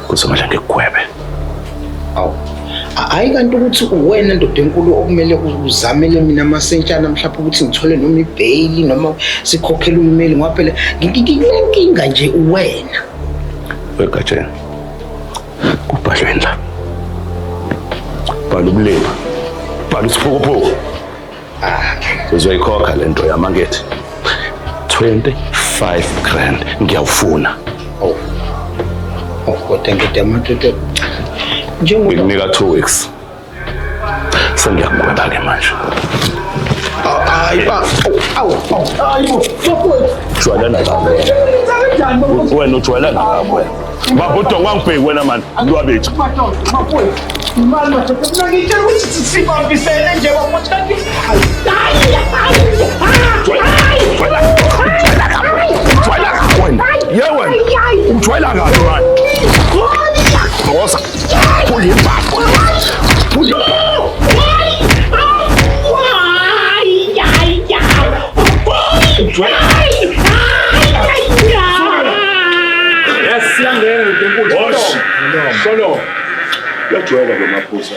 Kuzomele ngikugwebe. Awu. Hayi kanti ukuthi uwena ndoda enkulu okumele uzamele mina amasentshana mhlawumbe ukuthi ngithole noma ibheyili noma sikhokhele ummeli ngoba phela nginenkinga nje uwena. Wegatsheni. Kubhalweni la. Bhala ubulima. Bhala isiphukuphuku. Ah, uzoyikhokha lento yamangethi. 25 grand ngiyawufuna. Oh. Oh, kodwa ndoda amadoda njengoba ngikunika 2 weeks. Sengiyakugweba ke manje. Hayi ba. Awu, awu, hayi bo. Bafowethu. Jwayelana kabi. Wena ujwayelana kabi wena. Baba udongo angibheki wena mani, lwabethu. Madoda, bafowethu. Imali madoda, mina ngitshela ukuthi sibambisene nje bafowethu kanti hayi hayi Ujwayela kabi wena. Ye wena. Ujwayela kabi mani. Woza. Pull him back. Pull him back. Yes, siyangena ndoda enkulu. Solo. Uyajwayela lo maphuza.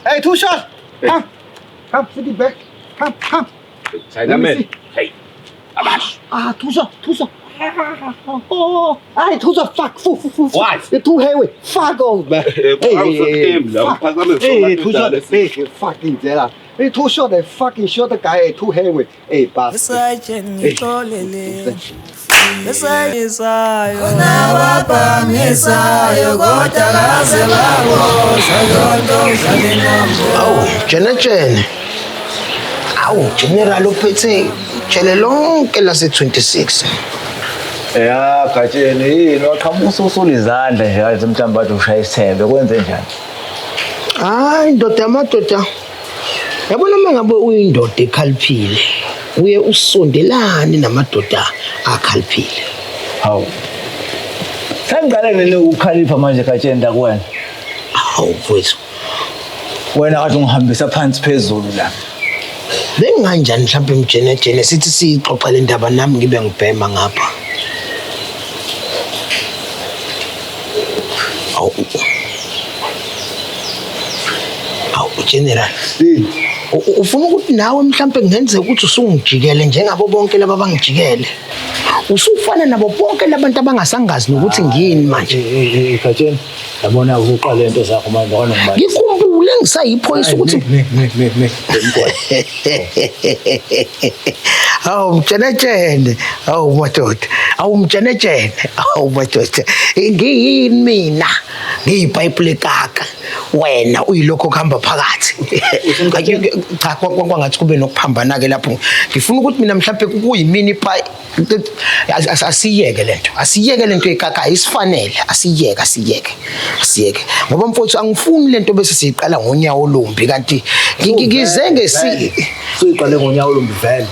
Hey, two shot. Come. Come, sit it back. Come, come. China man. Hey. Abash. Ah, two shot, two shot. Oh, hey, two shot. Fuck, fuck, fuck, fuck. What? You're too heavy. Fuck off, man. Hey, hey, two shot. Hey, fucking dead. Hey, two shot. That fucking shot. The guy too heavy. Hey, bastard. Awu, jene jene. Awu, general uphethe jele lonke lase-26. Ya Gatsheni yini waqhamuka ususula izandla nje kaze mhlawumbe bathi ushaya isithembe kwenze njani? Hayi ndoda amadoda. Yabona uma ngabe uyindoda ekhaliphile, uye usondelane namadoda akhaliphile. Hawu. Sengiqale nini ukukhalipha manje Gatsheni la kuwena? Hawu mfowethu. Wena kade ungihambisa phansi phezulu la. Benginganjani mhlawumbe mjenejene sithi siyixoxa le ndaba nami ngibe ngibhema ngapha. Awu. Awu General. Ufuna ukuthi nawe mhlambe kungenzeka ukuthi usungijikele njengabo bonke laba bangijikele. Usufana nabo bonke labantu abangasangazi nokuthi ngiyini manje. Gatsheni, yabona uqala into zakho manje ngona ngibani. Ngikhumbule ngisayiphoyisa ukuthi ne. Awu mtshenetshene, awu madoda, awu mtshenetshene, awu madoda. Ngiyini mina? Ngiyipipe lekaka. Wena uyilokho kuhamba phakathi. Cha, kwangathi kube nokuphambana ke lapho. Ngifuna ukuthi mina mhlawumbe kuyimini asiyeke lento. Asiyeke lento ekaka ayisifanele. Asiyeke, asiyeke. Asiyeke. Ngoba mfowethu angifuni lento bese siyiqala ngonyawo olumbi kanti ngizenge si suyiqale ngonyawo olumbi vele.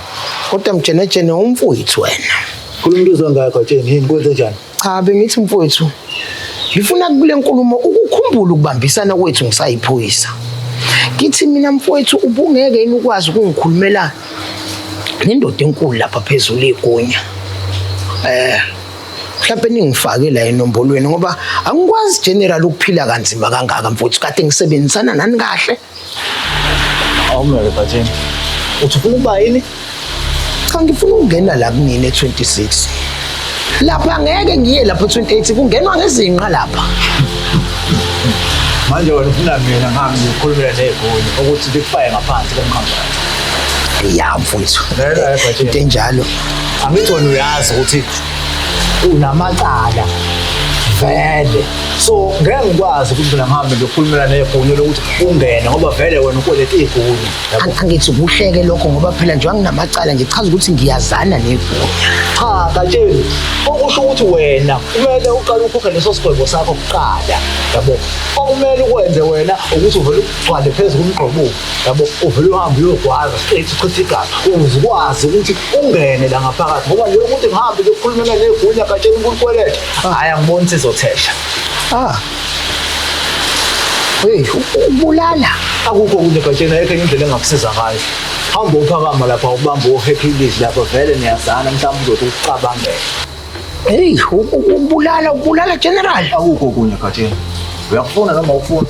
Kodwa mtshenetshene umfowethu wena. Khuluma into uzongayo Gatsheni, yini kwenze njani? Cha, bengithi mfowethu ngifuna kule nkulumo ukukhumbula ukubambisana kwethu ngisayiphoyisa. Ngithi mina mfowethu ubungeke yini ukwazi ukungikhulumela nendoda enkulu lapha phezulu igunya. Mhlawumbe ningifake la enombolweni ngoba angikwazi general ukuphila kanzima kangaka mfowethu, kade ngisebenzisana nani kahle. Awumele Gatsheni. Uthi ufuna ukuba yini? Cha, ngifuna ukungena la kunini e26. Lapha ngeke ngiye lapha 28, kungenwa ngezinqa lapha. Manje wena ufuna mina ngihambe ngikhulumela negunya ukuthi likufake ngaphansi komkhampani. Ya mfowethu. Into enjalo. Angithi wena uyazi ukuthi unamacala vele. So ngeke ngikwazi ukuthi mina ngihambe ngiyokhulumela negunya lokuthi ungene ngoba vele wena ukweleta igunya. Angithi kuhleke lokho ngoba phela nje anginamacala, ngichaza ukuthi ngiyazana negunya. Cha Gatsheni, okusho ukuthi wena kumele uqale ukhokhe leso sigwebo sakho kuqala. Yabo. Okumele ukwenze wena ukuthi uvele ugcwale phezu komgqobo. Yabo, uvele uhambe uyogwaza straight uchithe igazi ukuze ukwazi ukuthi ungene la ngaphakathi ngoba nje ukuthi ngihambe ngiyokhulumela negunya Gatsheni ukukweleta. Hayi angiboni sizothesha. Ah. Hey, ukubulala. Akukho okunye Gatsheni, ayikho enye indlela engakusiza ngayo. Hamba uphakama lapha ubambe uHercules lapha vele niyazana mhlawumbe uzothi ukucabangela. Hey, ukubulala, ukubulala general. Akukho okunye Gatsheni. Uyakufuna noma awufuni?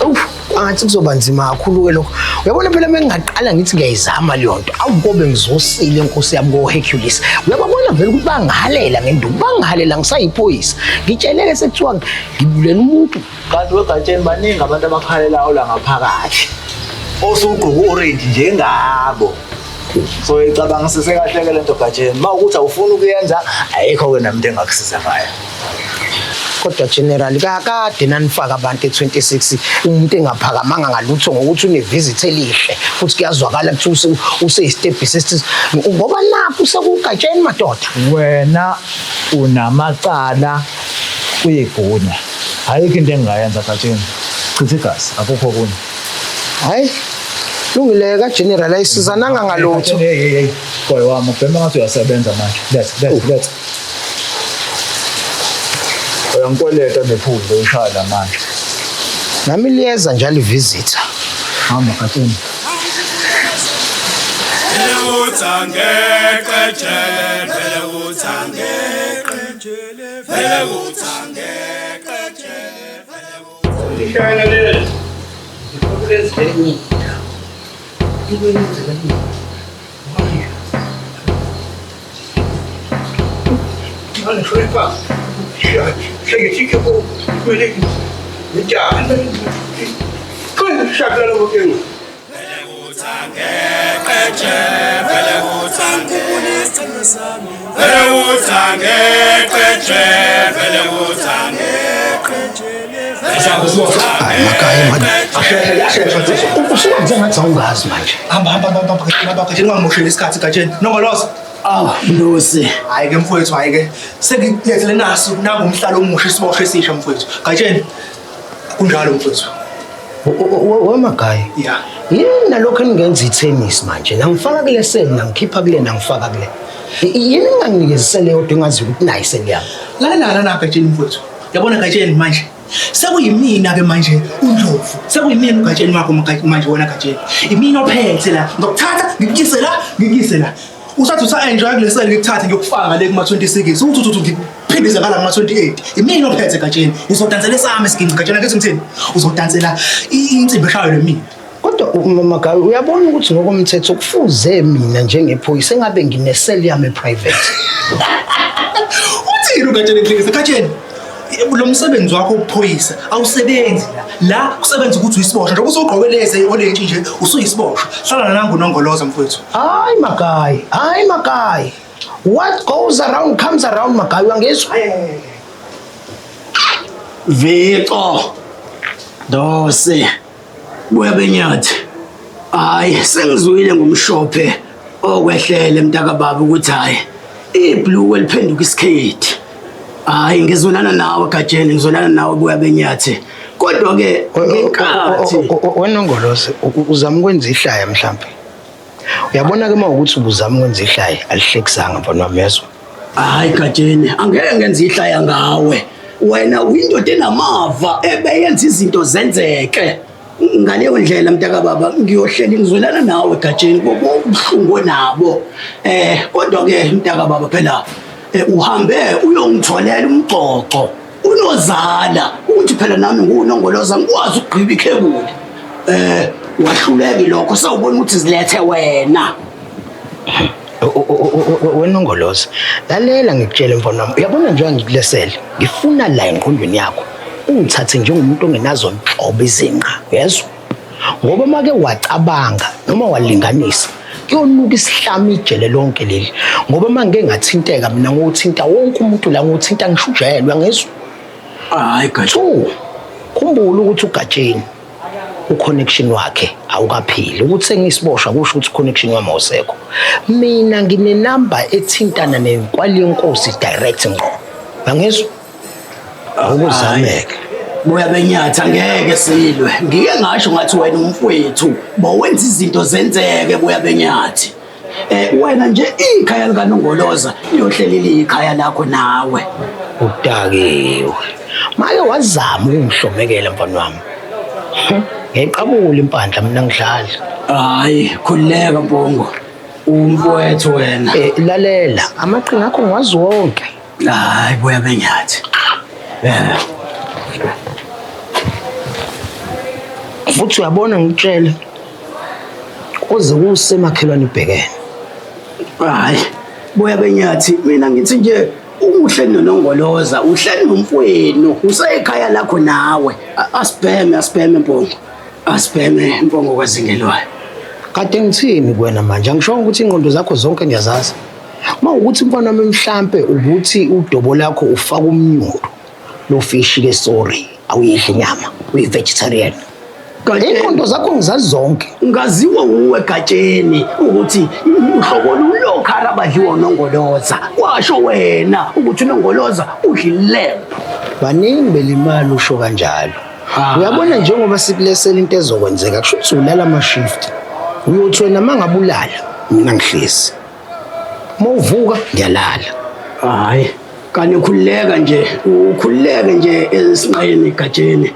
Uff, angathi kuzoba nzima kakhulu ke lokho. Uyabona phela mengingaqala ngithi ngiyayizama leyo nto. Awukobe ngizosile inkosi yami koHercules. Uyababona vele ukuthi bangihalela ngenduku, bangihalela ngisayiphoyisa. Ngitsheleke sekuthiwa ngibulela umuntu. Kanti weGatsheni baningi abantu abakhalelayo la ngaphakathi. Osugqoka orange njengabo. So icabangisise kahle ke lento Gatsheni. Mawukuthi awufuni ukuyenza, ayikho ke nami into engakusiza ngayo. Kodwa general kakade nanifaka abantu e26 umuntu engaphakamanga ngalutho ngokuthi unevisit elihle futhi kuyazwakala ukuthi useyistep sister ngoba nakho sekuGatsheni madoda. Wena unamacala kuyigunya. Ayikho into engingayenza Gatsheni. Chitha igazi, akukho okunye. Hayi. Lungile ka general ayisizananga ngalutho. Hey hey hey. Boy wami ubhema ngathi uyasebenza manje. Let's let's let's. Uyangikweleta nephuzu uyishaya manje. Nami liyeza njalo ivisitor. Hamba Gatsheni. Hayi makaya manje. Usuwenze ngathi awungazi manje. Hamba hamba hamba hamba hamba Gatsheni, ungangosheli isikhathi Gatsheni. Nongoloza. Awu Mlosi. Hayi ke mfowethu, hayi ke. Sengilethele naso nangu umhlalo omusha isiboshwe esisha mfowethu. Gatsheni. Kunjalo mfowethu. Wemagaya. Yeah. Yini nalokho engingenza itennis manje? Nangifaka kule seli, nangikhipha kule, nangifaka kule. Yini enganginikeza isele yodwa engazi ukuthi nayi isele yami? Lalela la Gatsheni mfowethu. Yabona Gatsheni manje. Sekuyimina ke manje uNdlovu. Sekuyimina uGatsheni wakho manje wena Gatsheni. Imina ophethe la. Ngokuthatha ngikuyise la, ngikuyise la. Usathi usa-enjoy kule sele ngikuthathe ngiyokufaka le kuma-26. Uthi uthi ngiphindise ngala kuma-28. Imina ophethe Gatsheni. Uzodansela esami isiginci Gatsheni, angithi ngithini? Uzodansela insimbi eshayo le mina. Kodwa Magayi, uyabona ukuthi ngokomthetho kufuze mina njengephoyisa engabe ngineseli yami e-private. Uthini uGatsheni Nhlekisa? Gatsheni, lo msebenzi wakho wobuphoyisa awusebenzi la. La kusebenza ukuthi uyisiboshwa. Njengoba usugqoke lezi olentshi nje usuyisiboshwa. Hlala nangu Nongoloza mfowethu. Hayi Magayi, hayi Magayi. What goes around comes around Magayi, uyangizwa? Vico Dose buya benyathi. Hayi sengizwile ngomshophe okwehlele mntakababa ukuthi hayi ibhluku eliphenduka isikhethi. Hayi ngizwelana nawe Gatsheni, ngizwelana nawe buya benyathi. Kodwa ke ngenkathi Wenongoloze uzama ukwenza ihlaya mhlambe. Uyabona ke mawukuthi ubuzama ukwenza ihlaya alihlekisanga mfana wami, yezwa? Hayi Gatsheni, angeke ngenze ihlaya ngawe. Wena uyindoda enamava ebeyenza izinto zenzeke. Ngaleyo ndlela mntakababa ngiyohleli ngizwelana nawe Gatsheni ngobuhlungu nabo. Kodwa ke mntakababa phela uhambe uyongitholela umgcoco unozala ukuthi phela nami nguNongoloza ngikwazi ukugqiba ikhebuli. Wahluleki lokho sawubona ukuthi zilethe wena. Wenongoloza, lalela ngikutshele mfana wami, uyabona nje ngikulesele, ngifuna la engqondweni yakho ungithathe njengomuntu ongenazo nhlobo izinqa, uyezwa? Ngoba make wacabanga noma walinganisa kuyonuka isihlami ijele lonke leli, ngoba mangike ngathinteka mina ngothinta wonke umuntu la, ngothinta ngisho ujele, uyangizwa? Hayi Gatsheni, khumbula ukuthi uGatsheni uconnection wakhe awukaphili. Ukuthi sengisiboshwa kusho ukuthi uconnection wami awusekho. Mina nginenamba ethintana nenkwali yenkosi direct ngqo, uyangizwa? Awukuzameke buya benyathi, angeke silwe. Ngike ngasho ngathi wena umfowethu bowenza izinto zenzeke buya benyathi. Wena nje ikhaya likaNongoloza liyohleli ikhaya lakho nawe. Udakiwe. Make wazama ukungihlomekela mfana wami. Ngiqabula impandla mina ngidlala. Hayi khululeka Mpongo. Umfowethu wena. Lalela, amaqhinga akho ngiwazi wonke. Hayi buya benyathi. Futhi uyabona ngikutshele kuze kusemakhelwane ibhekene. Hayi buya benyathi, mina ngithi nje uhleli noNongoloza, uhleli nomfowenu, usekhaya lakho nawe. Asibheme, asibheme Mpongo. Asibheme Mpongo kwazingelwayo. Kade ngithini kuwena manje? Angishongo ukuthi ingqondo zakho zonke ngiyazazi. Mawukuthi mfana wami mhlambe ukuthi udobo lakho ufaka umnyundo lo fish ke, sorry, awuyidli inyama, uyi vegetarian. Ingqondo zakho ngizazi zonke. Ngaziwa uwe Gatsheni ukuthi uhlobo lokhara abadliwa uNongoloza. Washo wena ukuthi uNongoloza udla ilembu. Baningi belimali usho kanjalo. Uyabona njengoba sikulesela into ezokwenzeka kusho ukuthi ulala ama shift. Uyothi wena mangabulala mina ngihlezi. Mawuvuka ngiyalala. Hayi, kani ukhululeka nje, ukhululeke nje esinqeni Gatsheni.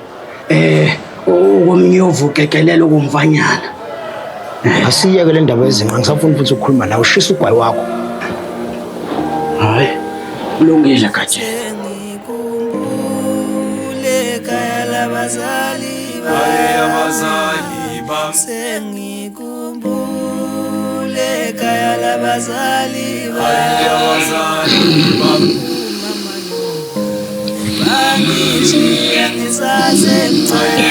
Okomnyovu kekelela okumfanyana. Asiyeke le ndaba yezinqa, ngisafuna futhi ukukhuluma nawe, ushisa ugwayi wakho. Hayi, kulungile Gatsheni. Abazali bami sengikhumbule ekhaya labazali bami, bangishiya ngisasemncane.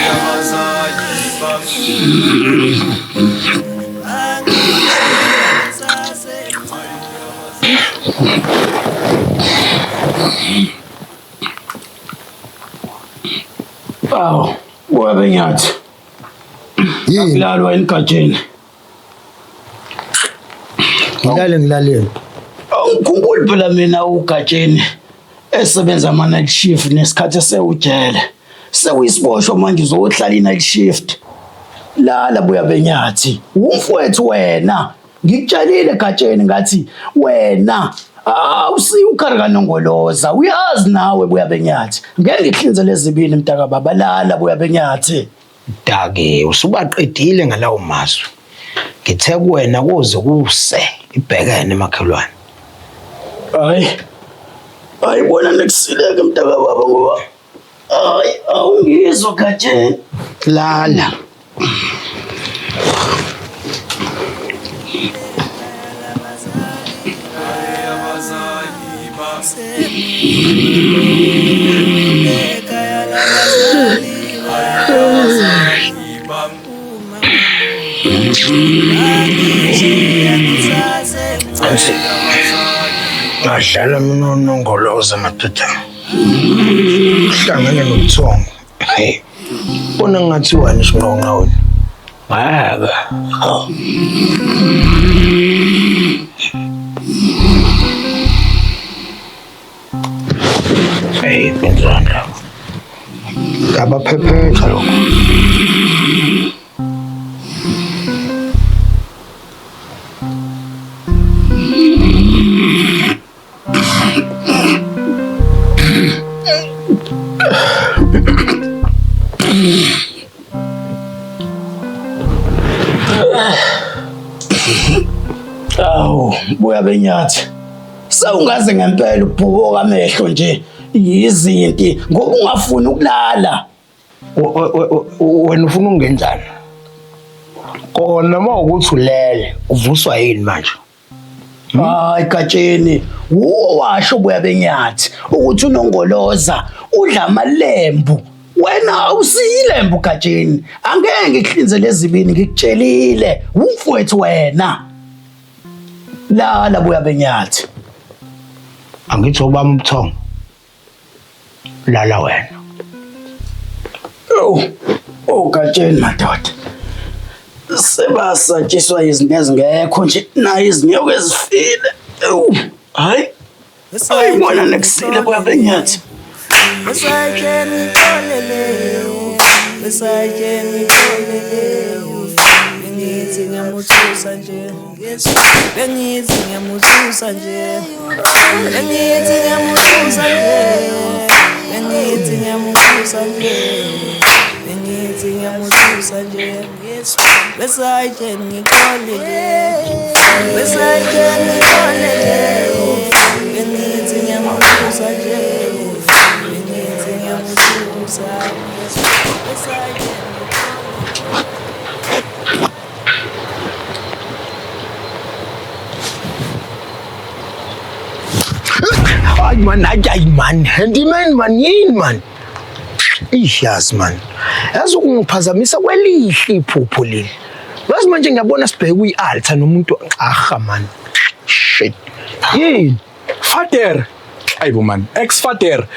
Awu, buya benyathi. Akulalwa enigatsheni. Ngilale ngilaleni. Ngikhumbula phela mina uGatsheni esebenza ama night shift nesikhathi esewujele. Sewuyisiboshwa manje uzohlala i night shift. Lala buya benyathi. Umfowethu wena. Ngikutshelile Gatsheni ngathi wena awusiyo ukhari kaNongoloza, uyazi nawe buya benyathi. Ngeke ngihlinze lezibili mntaka baba, lala buya benyathi. Dake usubaqedile ngalawo mazwi. Ngithe kuwena kuze kuse ibhekene makhelwane. Hayi. Hayi bona nekusileke mntaka baba ngoba hayi awungizwa Gatsheni. Lala. Athi ngadlala mina unongoloza madoda. Hlangene nobuthongo. Hey. Bona ngathiwani isinqonqa wena. Ngeke. Hawu. Hey, kwenzani lapho? Ngabaphephetha lokho. Awu, buya benyathi. Sewungaze ngempela ubhuboka amehlo nje yizinti ngoba ungafuni ukulala. Wena ufuna ukungenzani? Kona uma ukuthi ulele, uvuswa yini manje? Hayi Gatsheni, wuwo washo buya benyathi ukuthi unongoloza udla amalembu. Wena awusiyilembu Gatsheni. Angeke ngikuhlinze ezibini ngikutshelile. Umfowethu wena. Lala buya benyathi. Angithi obami ubuthongo. Lala wena. Oh, oh Gatsheni madoda. Sebasatshiswa izinto ezingekho nje nayo izinyoka ezifile. Ewu, hayi. Hayi bona nekusile buya benyathi. Bengithi ngiyamuthusa nje, bengithi ngiyamuthusa nje, bengithi ngiyamuthusa nje, bengithi ngiyamuthusa nje, bengithi ngiyamuthusa nje. Besayitsheni ngixolele, besayitsheni ngixolele, bengithi ngiyamuthusa nje, bengithi ngiyamuthusa, besayitsheni. Ay man, ay ay man, handyman man, yini man? Eish yazi man. Yazi ukungiphazamisa kwelihle iphupho leli. Yazi manje ngiyabona sibheke kuyi-altar nomuntu aha man. Shit. Yini? Fader. Ayibo man, ex fader.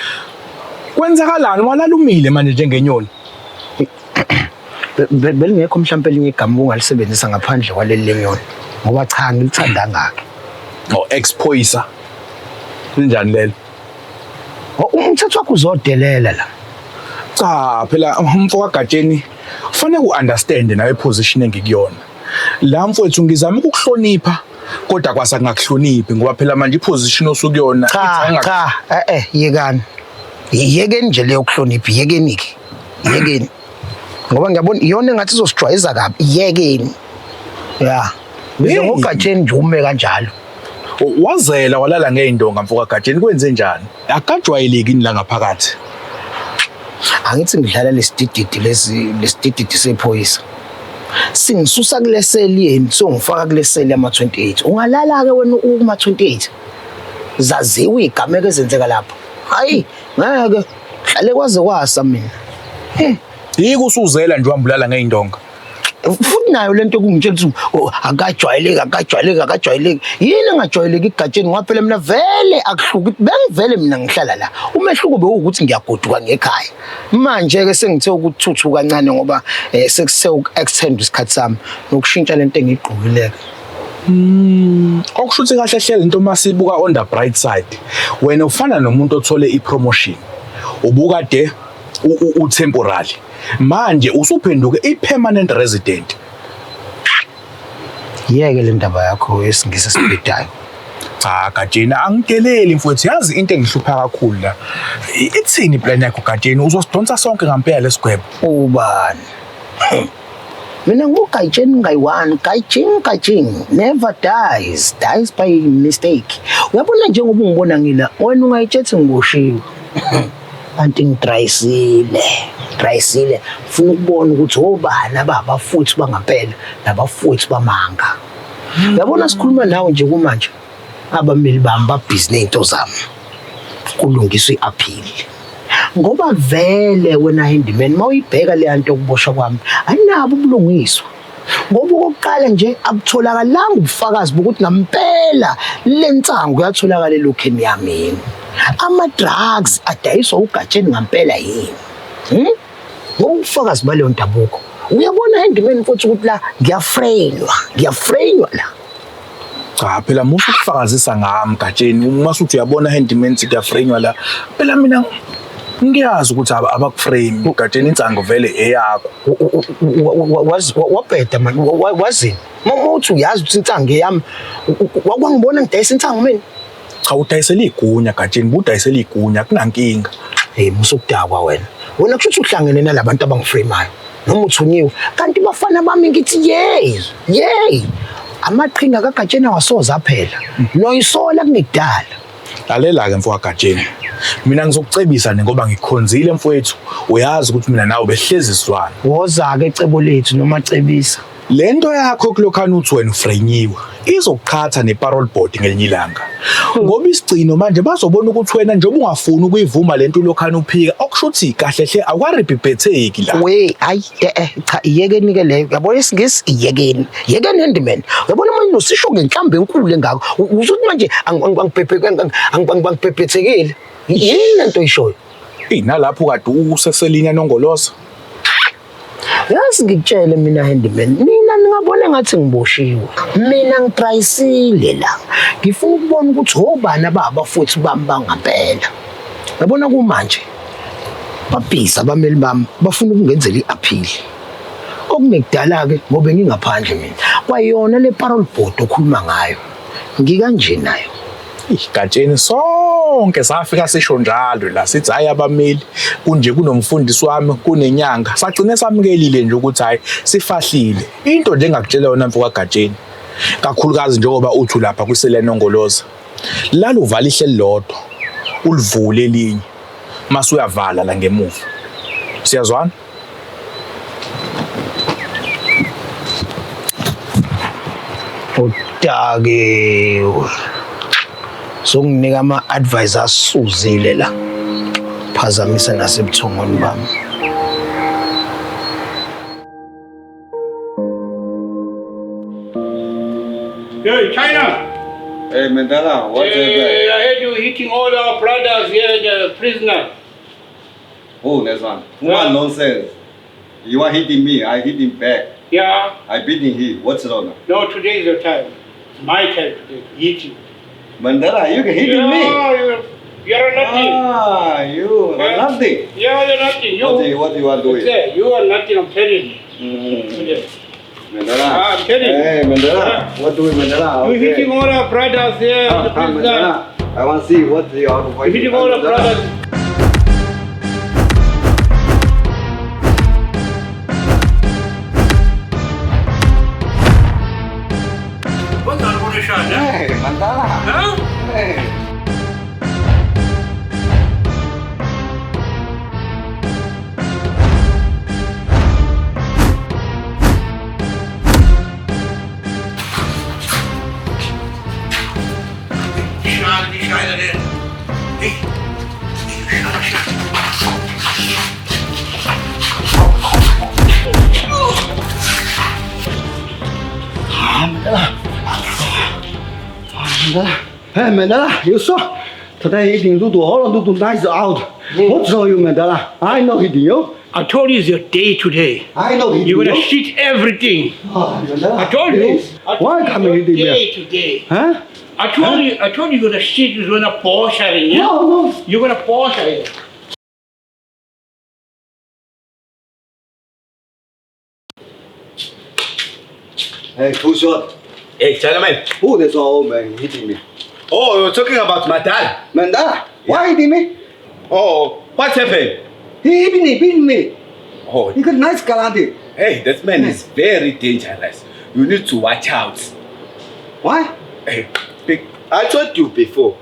Kwenzakalani walalumile manje njengenyoni? Belingekho mhlawumbe elinye igama ongalisebenzisa ngaphandle kwaleli lenyoni. Ngoba cha ngilithanda ngakhe. Oh ex phoyisa. Linjani lelo? Umthetho wakho uzodelela la. Cha phela umfo kaGatsheni kufanele uunderstand nawe position engikuyona. La mfowethu ngizama ukukuhlonipha kodwa kwasa kungakuhloniphi ngoba phela manje iposition osukuyona Cha cha yekani. Yekeni nje leyo kuhlonipha, yekeni ke. Yekeni. Ngoba ngiyabona iyona engathi izosijwayeza kabi, yekeni. Ya. Bize ngoGatsheni nje ume kanjalo. Wazela walala ngeindonga mfo kaGatsheni kwenze njani? Akajwayeleki la ngaphakathi. Angithi ngidlala lesidididi lesi lesidididi sephoyisa. Singisusa kuleseli yeni songifaka kuleseli yama 28. Ungalala ke wena kuma 28. Zaziwe igameko ezenzeka lapho. Hayi, ngeke hlale kwaze kwasa mina. Yiko usuzela nje wambulala ngeindonga. Futhi nayo lento kungitshela ukuthi akajwayeleki akajwayeleki akajwayeleki. Yini engajwayeleki iGatsheni ngoba phela mina vele akuhluki bengivele mina ngihlala la. Umehluko bewukuthi ngiyagoduka ngekhaya. Manje ke sengithe ukuthuthuka kancane ngoba sekuse uku-extend isikhathi sami nokushintsha lento engiyigqokile. Okusho ukuthi kahle hle lento masibuka on the bright side. Wena ufana nomuntu othole ipromotion. Ubukade u-temporary. Manje usuphenduke i-permanent resident. Yeke le ndaba yakho yesingisi esibhedayo. Cha Gatsheni angideleli mfowethu, yazi into engihlupha kakhulu la. Ithini plan yakho Gatsheni? Uzosidonsa sonke ngempela lesigwebo. Ubani? Mina nguGatsheni ngayi-one, Gatsheni Gatsheni never dies, dies by mistake. Uyabona njengoba ungibona ngila, wena ungayitshethi ngiboshiwe. Kanti ngidrayisile. Ngitrayisile ngifuna ukubona ukuthi obani ababafowethu bangampela nabafowethu bamanga. Uyabona sikhuluma nawe nje kumanje abameli bami babhizi ney'nto zami kulungiswa i-appeal. Ngoba vele wena handyman uma uyibheka leya nto yokuboshwa kwami ayinabo ubulungiswa. Ngoba okokuqala nje abutholakalanga ubufakazi bokuthi ngampela le nsangu yatholakala elokheni yami yini. Ama-drugs adayiswa uGatsheni ngampela yini? Ngoba ubufakazi baleyo nto abukho. Uyabona handyman mfowethu ukuthi la ngiyafreynywa, ngiyafreynywa la. Cha phela musu ukufakazisa ngami Gatsheni uma usuthi uyabona handyman kuyafreynywa la. Phela mina ngiyazi ukuthi abakuframe Gatsheni, insango vele eyakho. Wabheda mani, wazini? Uma uthi uyazi ukuthi insango eyami, wakwangibona ngidayisa insango mina? Cha udayisela igunya Gatsheni, budayisela igunya kunankinga. Hey musukudakwa wena. Wena kusho ukuthi uhlangene nalabantu abangiframayo noma uthunyiwe. Kanti bafana bami ngithi yey, yey. Amaqhinga kaGatsheni awasoze aphela. Noyisola kungekudala. Lalela-ke mfo kaGatsheni. Mina ngizokucebisa ne ngoba ngikhonzile mfowethu. Uyazi ukuthi mina nawe behlezi sizwana. Woza-ke ecebo lethu noma cebisa. Le nto yakho kulokhana uthi wena ufrenyiwe izokuqhatha ne-parole board ngelinye ilanga. Ngoba isigcino manje bazobona ukuthi wena njengoba ungafuni ukuyivuma le nto ulokhana uphika, okusho ukuthi kahle hle awukaribhibhetheki la. We hayi cha iyekeni ke leyo. Uyabona isiNgisi iyekeni. Yekeni handyman. Uyabona manje usisho ngenhlamba enkulu engako. Uzuthi manje angibhebhethekile. Yini lento oyishoyo? Nalapho kade useselinya nongoloza. Yazi ngikutshele mina handyman, nina ningabona ngathi ngiboshiwe. Mina ngitrayisile la. Ngifuna ukubona ukuthi obani ababafowethu bami bangampela. Yabona kumanje babhizi abameli bami bafuna ukungenzela i-appeal. Okungekudala-ke ngoba ngingaphandle mina. Kwayona le parole board okhuluma ngayo ngikanje nayo. Gatsheni sonke safika sisho njalo la sithi hayi abameli kunje kunomfundisi wami kunenyanga sagcine samukelile nje ukuthi hayi sifahlile into nje engakutshela yona mfo kaGatsheni kakhulukazi njengoba uthi lapha kwisele nongoloza lalo uvala ihleli lodwa ulivule elinye mase uyavala la ngemuva siyazwana. Udakiwe. Sokunginika ama-advice asuzile la. Phazamisa nasebuthongweni bami. Hey, China! Hey, Mandela, what's hey, I heard you hitting all our brothers here, the prisoners. Oh, that's one. Woman nonsense. You are hitting me, I hit him back. Yeah. I beating him. What's wrong? No, today is your time. It's my time today to hit you. Mandela, you can hit me. You're nothing. Ah, you are nothing. Yeah, you're nothing. You, what you are doing? You are nothing, I'm telling you. Mandela. I'm telling you. Hey, Mandela. What doing, Mandela? You're hitting all our brothers here. Mandela. I want to see what you are doing. You're hitting all our brothers. Hey, Mandela. Huh? Hey. Hey, Mandela, you saw? Today eating Ludo, all Ludo nice out. What's wrong you, Mandela? I know hitting you. I told you it's your day today. I know hitting You're gonna you. shit everything. Oh, Mandela, I told you. Why coming hitting me? Day today. Huh? I told you. I told you you're gonna shit. You're gonna bosh at it. No, no. You're gonna bosh at it. Hey, too short. Hey, gentlemen. Who is old man hitting me? Oh, you're talking about Mandela. Mandela? Why hitting me? Oh, what happened? He hit me, beat me. Oh, he got nice karate. Hey, that man is very dangerous. You need to watch out. Why? Hey, I told you before.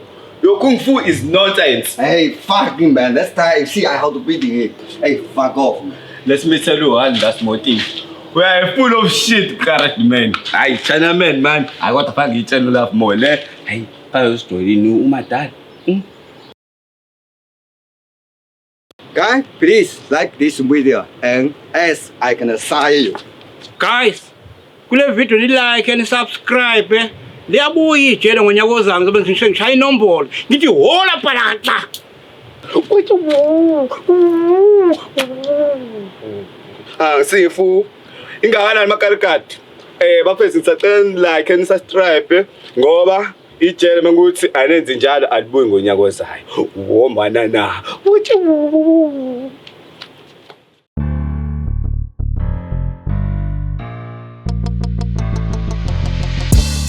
Your kung fu is nonsense. Hey, fucking man. That's time. See, I how to beat it. Hey, fuck off, man. Let me tell you one last more thing. We are full of shit, correct man. Hayi, China man, man. Hayi kodwa fake ngitshele love more le. Hayi, bayosidolini umadala. Guys, please like this video and as I can sign you. Guys, kule video ni like and subscribe. Liyabuya ijele ngonyaka ozayo ngizobe ngisho ngishaya inombolo. Ngithi hola phalaxa. Uthi Ah, sifu. Ingakanani makalikati? Bafethu ngisacela like and subscribe ngoba ijele mengukuthi anenzi njalo alibuyi ngonyaka ozayo. Wo manana. Uthi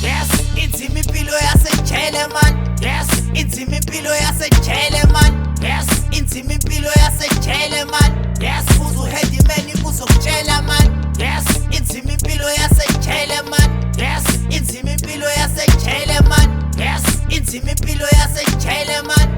Yes, inzima impilo yasejele man. Yes, inzima impilo yasejele man. Yes, inzima impilo yasejele man. Yes, uzu headman uzokutshela man. Yes, inzima impilo yasejele man. Yes, inzima impilo yasejele man. Yes, inzima impilo yasejele man.